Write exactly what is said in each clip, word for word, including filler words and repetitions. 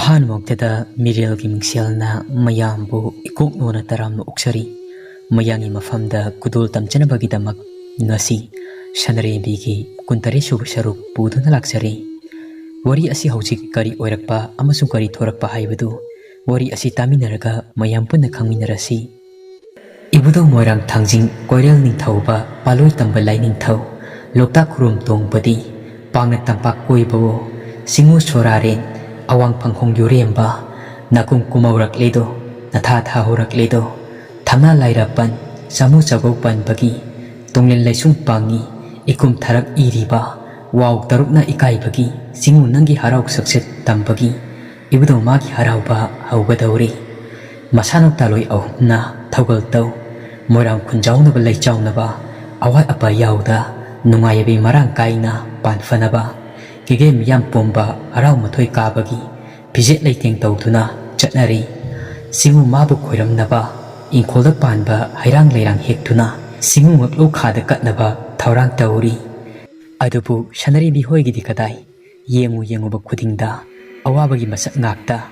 ꯑꯍꯥꯟꯕꯃꯛꯇꯗ ꯃꯤꯔꯦꯜꯒꯤ ꯃꯤꯡꯁꯦꯜꯅ ꯃꯌꯥꯝꯕꯨ ꯏꯀꯣꯛ ꯅꯣꯟꯅ ꯇꯔꯥꯝꯅ ꯑꯣꯛꯆꯔꯤ꯫ ꯃꯌꯥꯝꯒꯤ ꯃꯐꯝꯗ ꯈꯨꯗꯣꯜ ꯇꯝꯖꯅꯕꯒꯤꯗꯃꯛ ꯉꯁꯤ ꯁꯅꯔꯦꯝꯕꯤꯒꯤ ꯀꯨꯟꯇꯔꯦꯠ ꯁꯨꯕ ꯁꯔꯨꯛ ꯄꯨꯗꯨꯅ ꯂꯥꯛꯆꯔꯤ꯫ ꯋꯥꯔꯤ ꯑꯁꯤ ꯍꯧꯖꯤꯛ ꯀꯔꯤ ꯑꯣꯏꯔꯛꯄ ꯑꯃꯁꯨꯡ ꯀꯔꯤ ꯊꯣꯔꯛꯄ ꯍꯥꯏꯕꯗꯨ ꯋꯥꯔꯤ ꯑꯁꯤ ꯇꯥꯃꯤꯟꯅꯔꯒ ꯃꯌꯥꯝ ꯄꯨꯟꯅ ꯈꯪꯃꯤꯟꯅꯔꯁꯤ꯫ ꯏꯕꯨꯙꯧ ꯃꯣꯏꯔꯥꯡ ꯊꯥꯡꯖꯤꯡ ꯀꯣꯏꯔꯦꯜ ꯅꯤꯡꯊꯧꯕ ꯄꯥꯂꯣꯏ ꯇꯝꯕ ꯂꯥꯏꯅꯤꯡꯊꯧ ꯂꯣꯛꯇꯥꯛ ꯈꯨꯔꯨꯝ ꯇꯣꯡꯕꯗꯤ ꯄꯥꯡꯅ ꯇꯝꯄꯥꯛ ꯀꯣꯏꯕꯋꯣ ꯁꯤꯡꯉꯨ ꯁꯣꯔꯥꯔꯦꯟ ꯑꯋꯥꯡ ꯐꯪꯍꯣꯡ ꯌꯨꯔꯦꯝꯕ ꯅꯥꯀꯨꯝ ꯀꯨꯝꯍꯧꯔꯛꯂꯦꯗꯣ ꯅꯊꯥ ꯊꯥꯍꯧꯔꯛꯂꯦꯗꯣ ꯊꯝꯅꯥ ꯂꯥꯏꯔꯥꯄꯟ ꯆꯥꯃꯨ ꯆꯥꯒꯧ ꯄꯥꯟꯕꯒꯤ ꯇꯨꯡꯂꯦꯟ ꯂꯩꯁꯨꯡ ꯄꯥꯡꯉꯤ ꯏꯀꯨꯝ ꯊꯔꯛ ꯏꯔꯤꯕ ꯋꯥꯎ ꯇꯔꯨꯛꯅ ꯏꯀꯥꯏꯕꯒꯤ ꯁꯤꯡꯉꯨ ꯅꯪꯒꯤ ꯍꯔꯥꯎ ꯁꯛꯆꯦꯠ ꯇꯝꯕꯒꯤ ꯏꯕꯨꯙꯧ ꯃꯥꯒꯤ ꯍꯔꯥꯎꯕ ꯍꯧꯒꯗꯧꯔꯤ꯫ ꯃꯁꯥꯅꯧ ꯇꯥꯂꯣꯏ ꯑꯍꯨꯝꯅ ꯊꯧꯒꯜ ꯇꯧ꯫ ꯃꯣꯏꯔꯥꯡ ꯈꯨꯟꯖꯥꯎꯅꯕ ꯂꯩꯆꯥꯎꯅꯕ ꯑꯋꯥꯠ ꯑꯄꯥ ꯌꯥꯎꯗ ꯅꯨꯡꯉꯥꯏꯕꯤ ꯃꯔꯥꯡ ꯀꯥꯏꯅ ꯄꯥꯟꯐꯅꯕ ꯀꯦꯒꯦ ꯃꯤꯌꯥꯝ ꯄꯨꯝꯕ ꯍꯔꯥꯎ ꯃꯊꯣꯏ ꯀꯥꯕꯒꯤ ꯐꯤꯖꯦꯠ ꯂꯩꯇꯦꯡ ꯇꯧꯗꯨꯅ ꯆꯠꯅꯔꯤ꯫ ꯁꯤꯡꯉꯨ ꯃꯥꯕꯨ ꯈꯣꯏꯔꯝꯅꯕ ꯏꯪꯈꯣꯜꯗ ꯄꯥꯟꯕ ꯍꯩꯔꯥꯡ ꯂꯩꯔꯥꯡ ꯍꯦꯛꯇꯨꯅ ꯁꯤꯡꯉꯨ ꯉꯛꯂꯧ ꯈꯥꯗ ꯀꯠꯅꯕ ꯊꯧꯔꯥꯡ ꯇꯧꯔꯤ꯫ ꯑꯗꯨꯕꯨ ꯁꯅꯔꯦꯝꯕꯤ ꯍꯣꯏꯒꯤꯗꯤ ꯀꯗꯥꯏ? ꯌꯦꯡꯉꯨ ꯌꯦꯡꯉꯨꯕ ꯈꯨꯗꯤꯡꯗ ꯑꯋꯥꯕꯒꯤ ꯃꯁꯛ ꯉꯥꯛꯇ꯫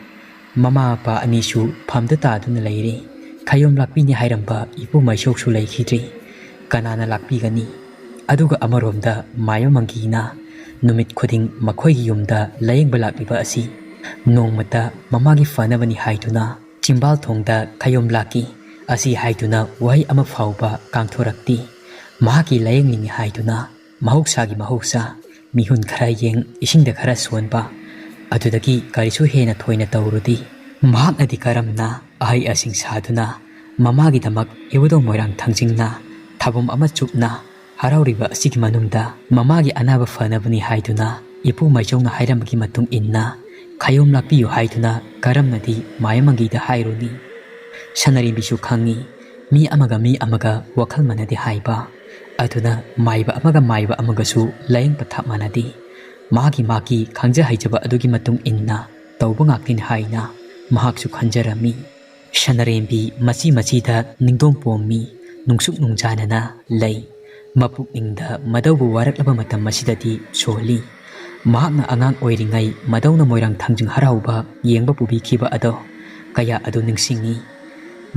ꯃꯃꯥ ꯃꯄꯥ ꯑꯅꯤꯁꯨ ꯐꯝꯗ ꯇꯥꯗꯨꯅ ꯂꯩꯔꯤ꯫ ꯈꯌꯣꯝ ꯂꯥꯛꯄꯤꯅꯤ ꯍꯥꯏꯔꯝꯕ ꯏꯄꯨ ꯃꯥꯏꯁꯣꯛꯁꯨ ꯂꯩꯈꯤꯗ꯭ꯔꯤ꯫ ꯀꯅꯥꯅ ꯂꯥꯛꯄꯤꯒꯅꯤ? ꯑꯗꯨꯒ ꯑꯃꯔꯣꯝꯗ ꯃꯥꯏꯕ ꯃꯪꯒꯤꯅ ꯅꯨꯃꯤꯠ ꯈꯨꯗꯤꯡ ꯃꯈꯣꯏꯒꯤ ꯌꯨꯝꯗ ꯂꯥꯌꯦꯡꯕ ꯂꯥꯛꯂꯤꯕ ꯑꯁꯤ ꯅꯣꯡꯃꯇ ꯃꯃꯥꯒꯤ ꯐꯅꯕꯅꯤ ꯍꯥꯏꯗꯨꯅ ꯆꯤꯝꯕꯥꯜ ꯊꯣꯡꯗ ꯈꯌꯣꯝ ꯂꯥꯛꯀꯤ ꯑꯁꯤ ꯍꯥꯏꯗꯨꯅ ꯋꯥꯍꯩ ꯑꯃ ꯐꯥꯎꯕ ꯀꯥꯡꯊꯣꯔꯛꯇꯦ꯫ ꯃꯍꯥꯛꯀꯤ ꯂꯥꯌꯦꯡꯅꯤꯡꯏ ꯍꯥꯏꯗꯨꯅ ꯃꯍꯧꯁꯥꯒꯤ ꯃꯍꯧꯁꯥ ꯃꯤꯍꯨꯟ ꯈꯔ ꯌꯦꯡ ꯏꯁꯤꯡꯗ ꯈꯔ ꯁꯣꯟꯕ ꯑꯗꯨꯗꯒꯤ ꯀꯔꯤꯁꯨ ꯍꯦꯟꯅ ꯊꯣꯏꯅ ꯇꯧꯔꯨꯗꯦ꯫ ꯃꯍꯥꯛꯅꯗꯤ ꯀꯔꯝꯅ ꯑꯍꯩ ꯑꯁꯤꯡ ꯁꯥꯗꯨꯅ ꯃꯃꯥꯒꯤꯗꯃꯛ ꯏꯕꯨꯙꯧ ꯃꯣꯏꯔꯥꯡ ꯊꯥꯡꯖꯤꯡꯅ ꯊꯥꯕꯨꯝ ꯑꯃ ꯆꯨꯞꯅ ꯍꯔꯥꯎꯔꯤꯕ ꯑꯁꯤꯒꯤ ꯃꯅꯨꯡꯗ ꯃꯃꯥꯒꯤ ꯑꯅꯥꯕ ꯐꯅꯕꯅꯤ ꯍꯥꯏꯗꯨꯅ ꯏꯄꯨ ꯃꯥꯏꯆꯧꯅ ꯍꯥꯏꯔꯝꯕꯒꯤ ꯃꯇꯨꯡ ꯏꯟꯅ ꯈꯌꯣꯝ ꯂꯥꯛꯄꯤꯌꯨ ꯍꯥꯏꯗꯨꯅ ꯀꯔꯝꯅꯗꯤ ꯃꯥꯏꯕ ꯃꯪꯒꯤꯗ ꯍꯥꯏꯔꯨꯅꯤ? ꯁꯅꯔꯦꯝꯕꯤꯁꯨ ꯈꯪꯏ, ꯃꯤ ꯑꯃꯒ ꯃꯤ ꯑꯃꯒ ꯋꯥꯈꯜ ꯃꯥꯟꯅꯗꯦ ꯍꯥꯏꯕ꯫ ꯑꯗꯨꯅ ꯃꯥꯏꯕ ꯑꯃꯒ ꯃꯥꯏꯕ ꯑꯃꯒꯁꯨ ꯂꯥꯌꯦꯡ ꯄꯊꯥꯞ ꯃꯥꯟꯅꯗꯦ꯫ ꯃꯥꯒꯤ ꯃꯥꯒꯤ ꯈꯪꯖ ꯍꯩꯖꯕ ꯑꯗꯨꯒꯤ ꯃꯇꯨꯡ ꯏꯟꯅ ꯇꯧꯕ ꯉꯥꯛꯇꯅꯤ ꯍꯥꯏꯅ ꯃꯍꯥꯛꯁꯨ ꯈꯟꯖꯔꯝꯃꯤ꯫ ꯁꯅꯔꯦꯝꯕꯤ ꯃꯆꯤ ꯃꯆꯤꯗ ꯅꯤꯡꯗꯣꯝ ꯄꯣꯝꯃꯤ, ꯅꯨꯡꯁꯨꯛ ꯅꯨꯡꯖꯥꯅꯅ ꯂꯩ꯫ ꯃꯄꯨꯛꯅꯤꯡꯗ ꯃꯗꯧꯕ ꯋꯥꯔꯛꯂꯕ ꯃꯇꯝ ꯑꯁꯤꯗꯗꯤ ꯁꯣꯜꯂꯤ꯫ ꯃꯍꯥꯛꯅ ꯑꯉꯥꯡ ꯑꯣꯏꯔꯤꯉꯩ ꯃꯙꯧꯅ ꯃꯣꯏꯔꯥꯡ ꯊꯥꯡꯖꯤꯡ ꯍꯔꯥꯎꯕ ꯌꯦꯡꯕ ꯄꯨꯕꯤꯈꯤꯕ ꯑꯗꯣ ꯀꯌꯥ ꯑꯗꯨ ꯅꯤꯡꯁꯤꯡꯉꯤ꯫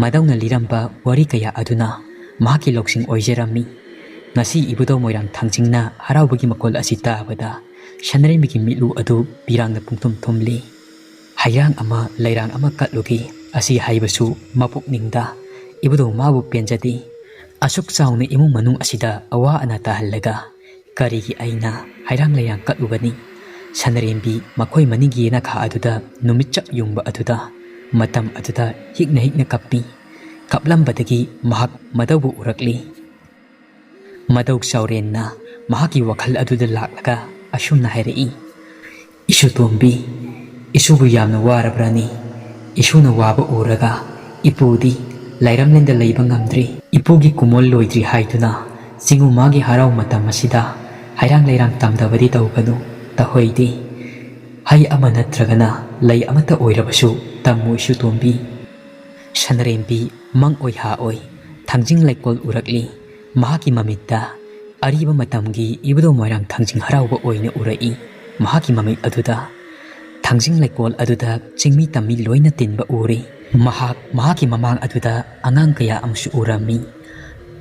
ꯃꯙꯧꯅ ꯂꯤꯔꯝꯕ ꯋꯥꯔꯤ ꯀꯌꯥ ꯑꯗꯨꯅ ꯃꯍꯥꯛꯀꯤ ꯂꯧꯁꯤꯡ ꯑꯣꯏꯖꯔꯝꯃꯤ꯫ ꯉꯁꯤ ꯏꯕꯨꯙꯧ ꯃꯣꯏꯔꯥꯡ ꯊꯥꯡꯖꯤꯡꯅ ꯍꯔꯥꯎꯕꯒꯤ ꯃꯈꯣꯜ ꯑꯁꯤ ꯇꯥꯕꯗ ꯁꯅꯔꯦꯝꯕꯤꯒꯤ ꯃꯤꯠꯂꯨ ꯑꯗꯨ ꯄꯤꯔꯥꯡꯅ ꯄꯨꯡꯊꯨꯝ ꯊꯨꯝꯂꯤ꯫ ꯍꯩꯔꯥꯡ ꯑꯃ ꯂꯩꯔꯥꯡ ꯑꯃ ꯀꯠꯂꯨꯒꯦ ꯑꯁꯤ ꯍꯥꯏꯕꯁꯨ ꯃꯄꯨꯛꯅꯤꯡꯗ ꯏꯕꯨꯙꯧ ꯃꯥꯕꯨ ꯄꯦꯟꯖꯗꯦ꯫ ꯑꯁꯨꯛ ꯆꯥꯎꯅ ꯏꯃꯨꯡ ꯃꯅꯨꯡ ꯑꯁꯤꯗ ꯑꯋꯥ ꯑꯅꯥ ꯇꯥꯍꯜꯂꯒ ꯀꯔꯤꯒꯤ ꯑꯩꯅ ꯍꯩꯔꯥꯡ ꯂꯩꯔꯥꯡ ꯀꯠꯂꯨꯒꯅꯤ? ꯁꯅꯔꯦꯝꯕꯤ ꯃꯈꯣꯏ ꯃꯅꯤꯡꯒꯤ ꯌꯦꯅꯈꯥ ꯑꯗꯨꯗ ꯅꯨꯃꯤꯠ ꯆꯞ ꯌꯨꯡꯕ ꯑꯗꯨꯗ ꯃꯇꯝ ꯑꯗꯨꯗ ꯍꯤꯛꯅ ꯍꯤꯛꯅ ꯀꯞꯄꯤ꯫ ꯀꯞꯂꯝꯕꯗꯒꯤ ꯃꯍꯥꯛ ꯃꯙꯧꯕꯨ ꯎꯔꯛꯂꯤ꯫ ꯃꯙꯧ ꯆꯥꯎꯔꯦꯟꯅ ꯃꯍꯥꯛꯀꯤ ꯋꯥꯈꯜ ꯑꯗꯨꯗ ꯂꯥꯛꯂꯒ ꯑꯁꯨꯝꯅ ꯍꯥꯏꯔꯛꯏ, "ꯏꯁꯨ ꯇꯣꯝꯕꯤ, ꯏꯁꯨꯕꯨ ꯌꯥꯝꯅ ꯋꯥꯔꯕ꯭ꯔꯅꯤ? ꯏꯁꯨꯅ ꯋꯥꯕ ꯎꯔꯒ ꯏꯄꯨꯗꯤ ꯂꯥꯏꯔꯝꯂꯦꯟꯗ ꯂꯩꯕ ꯉꯝꯗ꯭ꯔꯤ꯫ ꯏꯄꯨꯒꯤ ꯀꯨꯃꯣꯜ ꯂꯣꯏꯗ꯭ꯔꯤ ꯍꯥꯏꯗꯨꯅ ꯆꯤꯡꯉꯨ ꯃꯥꯒꯤ ꯍꯔꯥꯎ ꯃꯇꯝ ꯑꯁꯤꯗ ꯍꯩꯔꯥꯡ ꯂꯩꯔꯥꯡ ꯇꯝꯗꯕꯗꯤ ꯇꯧꯒꯅꯨ, ꯇꯍꯣꯏꯗꯤ꯫ ꯍꯩ ꯑꯃ ꯅꯠꯇ꯭ꯔꯒꯅ ꯂꯩ ꯑꯃꯠꯇ ꯑꯣꯏꯔꯕꯁꯨ ꯇꯝꯃꯨ ꯏꯁꯨ ꯇꯣꯝꯕꯤ꯫" ꯁꯅꯔꯦꯝꯕꯤ ꯃꯪ ꯑꯣꯏ ꯍꯥ ꯑꯣꯏ ꯊꯥꯡꯖꯤꯡ ꯂꯩꯀꯣꯜ ꯎꯔꯛꯂꯤ꯫ ꯃꯍꯥꯛꯀꯤ ꯃꯃꯤꯠꯇ ꯑꯔꯤꯕ ꯃꯇꯝꯒꯤ ꯏꯕꯨꯙꯧ ꯃꯣꯏꯔꯥꯡ ꯊꯥꯡꯖꯤꯡ ꯍꯔꯥꯎꯕ ꯑꯣꯏꯅ ꯎꯔꯛꯏ꯫ ꯃꯍꯥꯛꯀꯤ ꯃꯃꯤꯠ ꯑꯗꯨꯗ ꯊꯥꯡꯖꯤꯡ ꯂꯩꯀꯣꯜ ꯑꯗꯨꯗ ꯆꯤꯡꯃꯤ ꯇꯝꯃꯤ ꯂꯣꯏꯅ ꯇꯤꯟꯕ ꯎꯔꯤ꯫ ꯃꯍꯥꯛ ꯃꯍꯥꯛꯀꯤ ꯃꯃꯥꯡ ꯑꯗꯨꯗ ꯑꯉꯥꯡ ꯀꯌꯥ ꯑꯃꯁꯨ ꯎꯔꯝꯃꯤ꯫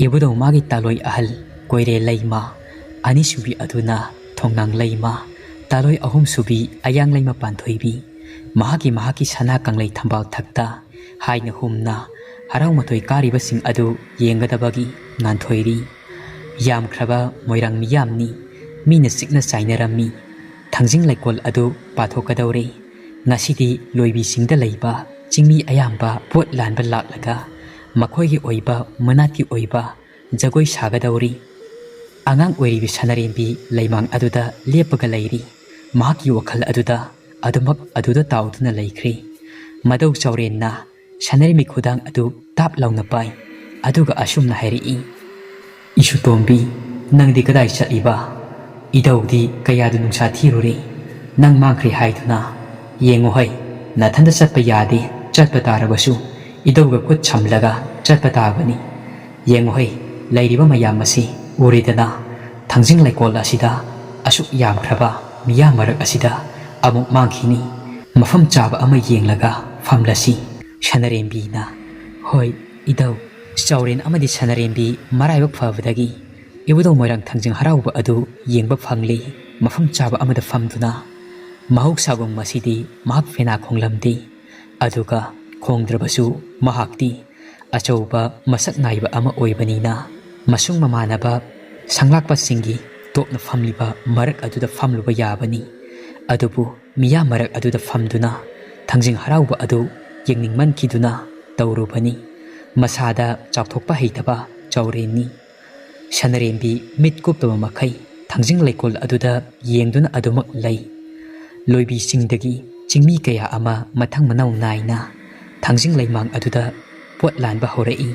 ꯏꯕꯨꯙꯧ ꯃꯥꯒꯤ ꯇꯥꯂꯣꯏ ꯑꯍꯜ ꯀꯣꯏꯔꯦ ꯂꯩꯃ, ꯑꯅꯤꯁꯨꯕꯤ ꯑꯗꯨꯅ ꯊꯣꯡꯅꯥꯡ ꯂꯩꯃ, ꯇꯥꯂꯣꯏ ꯑꯍꯨꯝꯁꯨꯕꯤ ꯑꯌꯥꯡ ꯂꯩꯃ ꯄꯥꯟꯊꯣꯏꯕꯤ, ꯃꯍꯥꯛꯀꯤ ꯃꯍꯥꯛꯀꯤ ꯁꯅꯥ ꯀꯪꯂꯩ ꯊꯝꯕꯥꯜ ꯊꯛꯇ ꯍꯥꯏꯅ ꯍꯨꯝꯅ ꯍꯔꯥꯎ ꯃꯊꯣꯏ ꯀꯥꯔꯤꯕꯁꯤꯡ ꯑꯗꯨ ꯌꯦꯡꯒꯗꯕꯒꯤ ꯉꯥꯟꯊꯣꯏꯔꯤ꯫ ꯌꯥꯝꯈ꯭ꯔꯕ ꯃꯣꯏꯔꯥꯡ ꯃꯤꯌꯥꯝꯅꯤ꯫ ꯃꯤꯅ ꯆꯤꯛꯅ ꯆꯥꯏꯅꯔꯝꯃꯤ꯫ ꯊꯥꯡꯖꯤꯡ ꯂꯩꯀꯣꯜ ꯑꯗꯨ ꯄꯥꯊꯣꯛꯀꯗꯧꯔꯦ꯫ ꯉꯁꯤꯗꯤ ꯂꯣꯏꯕꯤꯁꯤꯡꯗ ꯂꯩꯕ ꯆꯤꯡꯃꯤ ꯑꯌꯥꯝꯕ ꯄꯣꯠ ꯂꯥꯟꯕ ꯂꯥꯛꯂꯒ ꯃꯈꯣꯏꯒꯤ ꯑꯣꯏꯕ ꯃꯅꯥꯠꯀꯤ ꯑꯣꯏꯕ ꯖꯒꯣꯏ ꯁꯥꯒꯗꯧꯔꯤ꯫ ꯑꯉꯥꯡ ꯑꯣꯏꯔꯤꯕꯤ ꯁꯅꯔꯦꯝꯕꯤ ꯂꯩꯃꯥꯡ ꯑꯗꯨꯗ ꯂꯦꯞꯄꯒ ꯂꯩꯔꯤ꯫ ꯃꯍꯥꯛꯀꯤ ꯋꯥꯈꯜ ꯑꯗꯨꯗ ꯑꯗꯨꯃꯛ ꯑꯗꯨꯗ ꯇꯥꯎꯗꯨꯅ ꯂꯩꯈ꯭ꯔꯦ꯫ ꯃꯙꯧ ꯆꯥꯎꯔꯦꯟꯅ ꯁꯅꯔꯦꯝꯕꯤ ꯈꯨꯗꯥꯡ ꯑꯗꯨ ꯇꯥꯞ ꯂꯥꯎꯅ ꯄꯥꯏ꯫ ꯑꯗꯨꯒ ꯑꯁꯨꯝꯅ ꯍꯥꯏꯔꯛꯏ, "ꯏꯁꯨ ꯇꯣꯝꯕꯤ, ꯅꯪꯗꯤ ꯀꯗꯥꯏ ꯆꯠꯂꯤꯕ? ꯏꯙꯧꯗꯤ ꯀꯌꯥꯗ ꯅꯨꯡꯁꯥ ꯊꯤꯔꯨꯔꯦ꯫ ꯅꯪ ꯃꯥꯡꯈ꯭ꯔꯦ ꯍꯥꯏꯗꯨꯅ꯫ ꯌꯦꯡꯉꯨ ꯍꯩ, ꯅꯊꯟꯗ ꯆꯠꯄ ꯌꯥꯗꯦ, ꯆꯠꯄ ꯇꯥꯔꯕꯁꯨ ꯏꯙꯧꯒ ꯈꯨꯠ ꯁꯝꯂꯒ ꯆꯠꯄ ꯇꯥꯕꯅꯤ꯫ ꯌꯦꯡꯉꯨ ꯍꯩ, ꯂꯩꯔꯤꯕ ꯃꯌꯥꯝ ꯑꯁꯤ ꯎꯔꯦꯗꯅ, ꯊꯥꯡꯖꯤꯡ ꯂꯩꯀꯣꯜ ꯑꯁꯤꯗ ꯑꯁꯨꯛ ꯌꯥꯝꯈ꯭ꯔꯕ ꯃꯤꯌꯥꯝ ꯃꯔꯛ ꯑꯁꯤꯗ ꯑꯃꯨꯛ ꯃꯥꯡꯈꯤꯅꯤ꯫ ꯃꯐꯝ ꯆꯥꯕ ꯑꯃ ꯌꯦꯡꯂꯒ ꯐꯝꯂꯁꯤ꯫ ꯁꯅꯔꯦꯝꯕꯤꯅ, "ꯍꯣꯏ, ꯏꯙꯧ꯫" ꯆꯥꯎꯔꯦꯟ ꯑꯃꯗꯤ ꯁꯅꯔꯦꯝꯕꯤ ꯃꯔꯥꯏꯕꯛ ꯐꯕꯗꯒꯤ ꯏꯕꯨꯙꯧ ꯃꯣꯏꯔꯥꯡ ꯊꯥꯡꯖꯤꯡ ꯍꯔꯥꯎꯕ ꯑꯗꯨ ꯌꯦꯡꯕ ꯐꯪꯂꯤ꯫ ꯃꯐꯝ ꯆꯥꯕ ꯑꯃꯗ ꯐꯝꯗꯨꯅ ꯃꯍꯧꯁꯥꯒꯨꯝ ꯃꯁꯤꯗꯤ ꯃꯍꯥꯛ ꯐꯦꯅꯥ ꯈꯣꯡꯂꯝꯗꯦ꯫ ꯑꯗꯨꯒ ꯈꯣꯡꯗ꯭ꯔꯕꯁꯨ ꯃꯍꯥꯛꯇꯤ ꯑꯆꯧꯕ ꯃꯁꯛ ꯅꯥꯏꯕ ꯑꯃ ꯑꯣꯏꯕꯅꯤꯅ ꯃꯁꯨꯡ ꯃꯃꯥꯟꯅꯕ ꯁꯪꯂꯥꯛꯄꯁꯤꯡꯒꯤ ꯇꯣꯞꯅ ꯐꯝꯂꯤꯕ ꯃꯔꯛ ꯑꯗꯨꯗ ꯐꯝꯂꯨꯕ ꯌꯥꯕꯅꯤ꯫ ꯑꯗꯨꯕꯨ ꯃꯤꯌꯥꯝ ꯃꯔꯛ ꯑꯗꯨꯗ ꯐꯝꯗꯨꯅ ꯊꯥꯡꯖꯤꯡ ꯍꯔꯥꯎꯕ ꯑꯗꯨ ꯌꯦꯡꯅꯤꯡꯃꯟꯈꯤꯗꯨꯅ ꯇꯧꯔꯨꯕꯅꯤ꯫ ꯃꯁꯥꯗ ꯆꯥꯎꯊꯣꯛꯄ ꯍꯩꯇꯕ ꯆꯥꯎꯔꯦꯟꯅꯤ꯫ ꯁꯅꯔꯦꯝꯕꯤ ꯃꯤꯠ ꯀꯨꯞꯇꯕ ꯃꯈꯩ ꯊꯥꯡꯖꯤꯡ ꯂꯩꯀꯣꯜ ꯑꯗꯨꯗ ꯌꯦꯡꯗꯨꯅ ꯑꯗꯨꯃꯛ ꯂꯩ꯫ ꯂꯣꯏꯕꯤ ꯆꯤꯡꯗꯒꯤ ꯆꯤꯡꯃꯤ ꯀꯌꯥ ꯑꯃ ꯃꯊꯪ ꯃꯅꯥꯎ ꯅꯥꯏꯅ ꯊꯥꯡꯖꯤꯡ ꯂꯩꯃꯥꯡ ꯑꯗꯨꯗ ꯄꯣꯠ ꯂꯥꯟꯕ ꯍꯧꯔꯛꯏ꯫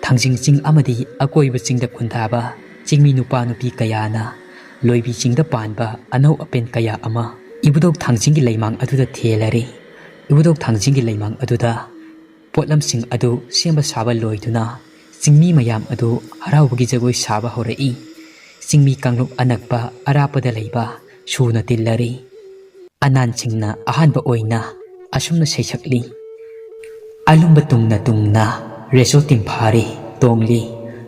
ꯊꯥꯡꯖꯤꯡ ꯆꯤꯡ ꯑꯃꯗꯤ ꯑꯀꯣꯏꯕ ꯆꯤꯡꯗ ꯈꯨꯟꯗꯥꯕ ꯆꯤꯡꯃꯤ ꯅꯨꯄꯥ ꯅꯨꯄꯤ ꯀꯌꯥꯅ ꯂꯣꯏꯕꯤ ꯆꯤꯡꯗ ꯄꯥꯟꯕ ꯑꯅꯧ ꯑꯄꯦꯟ ꯀꯌꯥ ꯑꯃ ꯏꯕꯨꯙꯧ ꯊꯥꯡꯖꯤꯡꯒꯤ ꯂꯩꯃꯥꯡ ꯑꯗꯨꯗ ꯊꯦꯜꯂꯔꯦ꯫ ꯏꯕꯨꯙꯧ ꯊꯥꯡꯖꯤꯡꯒꯤ ꯂꯩꯃꯥꯡ ꯑꯗꯨꯗ ꯄꯣꯠꯂꯝꯁꯤꯡ ꯑꯗꯨ ꯁꯦꯝꯕ ꯁꯥꯕ ꯂꯣꯏꯗꯨꯅ ꯆꯤꯡꯃꯤ ꯃꯌꯥꯝ ꯑꯗꯨ ꯍꯔꯥꯎꯕꯒꯤ ꯖꯒꯣꯏ ꯁꯥꯕ ꯍꯧꯔꯛꯏ꯫ ꯆꯤꯡꯃꯤ ꯀꯥꯡꯂꯨꯞ ꯑꯅꯛꯄ ꯑꯔꯥꯞꯄꯗ ꯂꯩꯕ ꯁꯨꯅ ꯇꯤꯜꯂꯔꯤ꯫ ꯑꯅꯥꯟꯁꯤꯡꯅ ꯑꯍꯥꯟꯕ ꯑꯣꯏꯅ ꯑꯁꯨꯝꯅ ꯁꯩꯁꯛꯂꯤ: "ꯑꯂꯨꯝꯕ ꯇꯨꯡꯅ ꯇꯨꯡꯅ ꯔꯦꯁꯣ ꯇꯤꯝꯐꯥꯔꯤ ꯇꯣꯡꯂꯤ,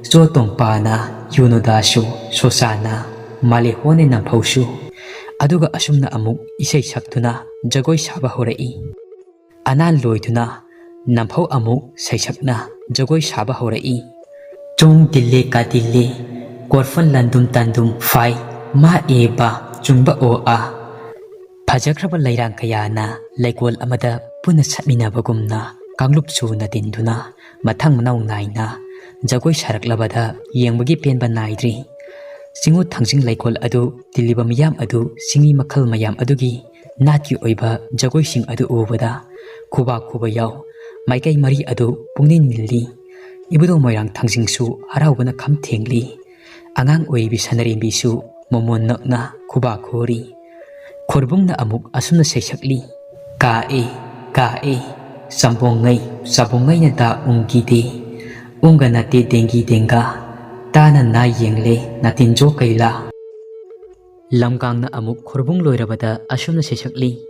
ꯆꯣ ꯇꯣꯡꯄꯥꯅ ꯌꯨꯅꯣꯗꯥꯁꯨ ꯁꯣꯁꯥꯅ ꯃꯥꯂꯦꯍꯣꯅꯦ ꯅꯝꯐꯧꯁꯨ"꯫ ꯑꯗꯨꯒ ꯑꯁꯨꯝꯅ ꯑꯃꯨꯛ ꯏꯁꯩ ꯁꯛꯇꯨꯅ ꯖꯒꯣꯏ ꯁꯥꯕ ꯍꯧꯔꯛꯏ꯫ ꯑꯅꯥꯟ ꯂꯣꯏꯗꯨꯅ ꯅꯝꯐꯧ ꯑꯃꯨꯛ ꯁꯩꯁꯛꯅ ꯖꯒꯣꯏ ꯁꯥꯕ ꯍꯧꯔꯛꯏ: "ꯆꯣꯡ ꯗꯤꯜꯂꯦ ꯀꯥ ꯗꯤꯜꯂꯦ, ꯀꯣꯔꯐꯟ ꯂꯟꯗꯨꯝ ꯇꯟꯗꯨꯝ ꯐꯥꯏ, ꯃꯥ ꯑꯦ ꯕꯥ, ꯆꯨꯝꯕ ꯑꯣ ꯑꯥ"꯫ ꯐꯖꯈ꯭ꯔꯕ ꯂꯩꯔꯥꯡ ꯀꯌꯥꯅ ꯂꯩꯀꯣꯜ ꯑꯃꯗ ꯄꯨꯟꯅ ꯁꯛꯃꯤꯟꯅꯕꯒꯨꯝꯅ ꯀꯥꯡꯂꯨꯞ ꯁꯨꯅ ꯇꯤꯟꯗꯨꯅ ꯃꯊꯪ ꯃꯅꯥꯎ ꯅꯥꯏꯅ ꯖꯒꯣꯏ ꯁꯥꯔꯛꯂꯕꯗ ꯌꯦꯡꯕꯒꯤ ꯄꯦꯟꯕ ꯅꯥꯏꯗ꯭ꯔꯤ꯫ ꯆꯤꯡꯉꯨ ꯊꯥꯡꯖꯤꯡ ꯂꯩꯀꯣꯜ ꯑꯗꯨ ꯇꯤꯜꯂꯤꯕ ꯃꯤꯌꯥꯝ ꯑꯗꯨ ꯆꯤꯡꯃꯤ ꯃꯈꯜ ꯃꯌꯥꯝ ꯑꯗꯨꯒꯤ ꯅꯥꯠꯀꯤ ꯑꯣꯏꯕ ꯖꯒꯣꯏꯁꯤꯡ ꯑꯗꯨ ꯎꯕꯗ ꯈꯨꯕꯥꯛ ꯈꯨꯕ ꯌꯥꯎ ꯃꯥꯏꯀꯩ ꯃꯔꯤ ꯑꯗꯨ ꯄꯨꯛꯅꯤꯡ ꯅꯤꯜꯂꯤ꯫ ꯏꯕꯨꯙꯧ ꯃꯣꯏꯔꯥꯡ ꯊꯥꯡꯖꯤꯡꯁꯨ ꯍꯔꯥꯎꯕꯅ ꯈꯝ ꯊꯦꯡꯂꯤ꯫ ꯑꯉꯥꯡ ꯑꯣꯏꯔꯤꯕꯤ ꯁꯅꯔꯦꯝꯕꯤꯁꯨ ꯃꯃꯣꯟ ꯅꯛꯅ ꯈꯨꯕꯥꯛ ꯈꯨꯔꯤ꯫ ꯈꯣꯔꯕꯨꯡꯅ ꯑꯃꯨꯛ ꯑꯁꯨꯝꯅ ꯁꯩꯁꯛꯂꯤ: "ꯀꯥꯛꯑꯦ, ꯀꯥꯛꯑꯦ, ꯆꯝꯕꯣꯡꯉꯩ, ꯆꯥꯕꯣꯡꯉꯩꯅ ꯇꯥ ꯎꯪꯒꯤꯗꯦ, ꯎꯪꯒ ꯅꯠꯇꯦ ꯗꯦꯡꯒꯤ ꯗꯦꯡꯒꯥ, ꯇꯥꯅ ꯅꯥ ꯌꯦꯡꯂꯦ ꯅꯥꯇꯤꯟꯖꯣ ꯀꯩꯂꯥ"꯫ ꯂꯝꯀꯥꯡꯅ ꯑꯃꯨꯛ ꯈꯨꯔꯕꯨꯡ ꯂꯣꯏꯔꯕꯗ ꯑꯁꯨꯝꯅ ꯁꯩꯁꯛꯂꯤ: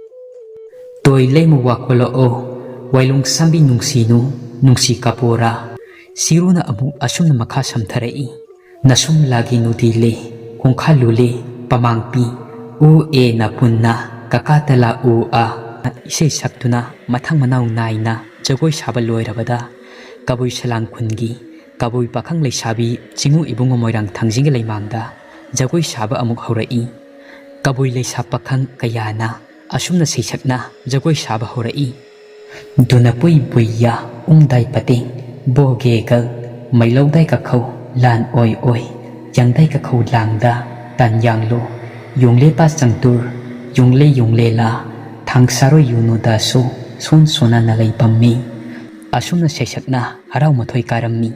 ꯇꯣꯏ ꯂꯩꯃ ꯋꯥꯀꯣꯂꯛꯑꯣ, ꯋꯥꯏꯂꯣꯡ ꯁꯥꯝꯕꯤ ꯅꯨꯡꯁꯤꯅꯨ, ꯅꯨꯡꯁꯤ ꯀꯥꯄꯣꯔꯥ꯫ ꯁꯤꯔꯨꯅ ꯑꯃꯨꯛ ꯑꯁꯨꯝꯅ ꯃꯈꯥ ꯁꯝꯊꯔꯛꯏ: ꯅꯁꯨꯝ ꯂꯥꯒꯤ ꯅꯨꯗꯤ ꯂꯦ, ꯈꯣꯡꯈꯥ ꯂꯨꯂꯦ, ꯄꯃꯥꯡꯄꯤ, ꯎ ꯑꯦ ꯅꯥꯄꯨꯟꯅ, ꯀꯀꯥ ꯇꯂꯥ ꯎ ꯑ꯫ ꯏꯁꯩ ꯁꯛꯇꯨꯅ ꯃꯊꯪ ꯃꯅꯥꯎ ꯅꯥꯏꯅ ꯖꯒꯣꯏ ꯁꯥꯕ ꯂꯣꯏꯔꯕꯗ ꯀꯕꯨꯏ ꯁꯂꯥꯡ ꯈꯨꯟꯒꯤ ꯀꯕꯨꯏ ꯄꯥꯈꯪ ꯂꯩꯁꯥꯕꯤ ꯆꯤꯡꯉꯨ ꯏꯕꯨꯡꯉꯣ ꯃꯣꯏꯔꯥꯡ ꯊꯥꯡꯖꯤꯡꯒꯤ ꯂꯩꯃꯥꯡꯗ ꯖꯒꯣꯏ ꯁꯥꯕ ꯑꯃꯨꯛ ꯍꯧꯔꯛꯏ꯫ ꯀꯕꯨꯏ ꯂꯩꯁꯥ ꯄꯥꯈꯪ ꯀꯌꯥꯅ ꯑꯁꯨꯝꯅ ꯁꯩꯁꯛꯅ ꯖꯒꯣꯏ ꯁꯥꯕ ꯍꯧꯔꯛꯏ: ꯗꯨꯅꯄꯨꯏ ꯕꯨꯏꯌꯥ ꯎꯪꯗꯥꯏ ꯄꯇꯦꯡ, ꯕꯣꯒꯦꯒꯜ, ꯃꯩꯂꯧꯗꯥꯏ ꯀꯈꯧ, ꯂꯥꯟ ꯑꯣꯏ ꯑꯣꯏ, ꯌꯥꯡꯗꯥꯏ ꯀꯈꯧ ꯂꯥꯡꯗ, ꯇꯥꯟ ꯌꯥꯡꯂꯨ, ꯌꯨꯡꯂꯦ ꯄꯥ ꯆꯪꯇꯨꯔ, ꯌꯨꯡꯂꯦ ꯌꯨꯡꯂꯦ ꯂꯥ, ꯊꯥꯡ ꯁꯥꯔꯣꯏ ꯌꯨꯅꯨ ꯗꯥꯁꯨ, ꯁꯣꯟ ꯁꯣꯟꯅ ꯅꯂꯩ ꯄꯝꯃꯤ꯫ ꯑꯁꯨꯝꯅ ꯁꯩꯁꯛꯅ ꯍꯔꯥꯎ ꯃꯊꯣꯏ ꯀꯥꯔꯝꯃꯤ꯫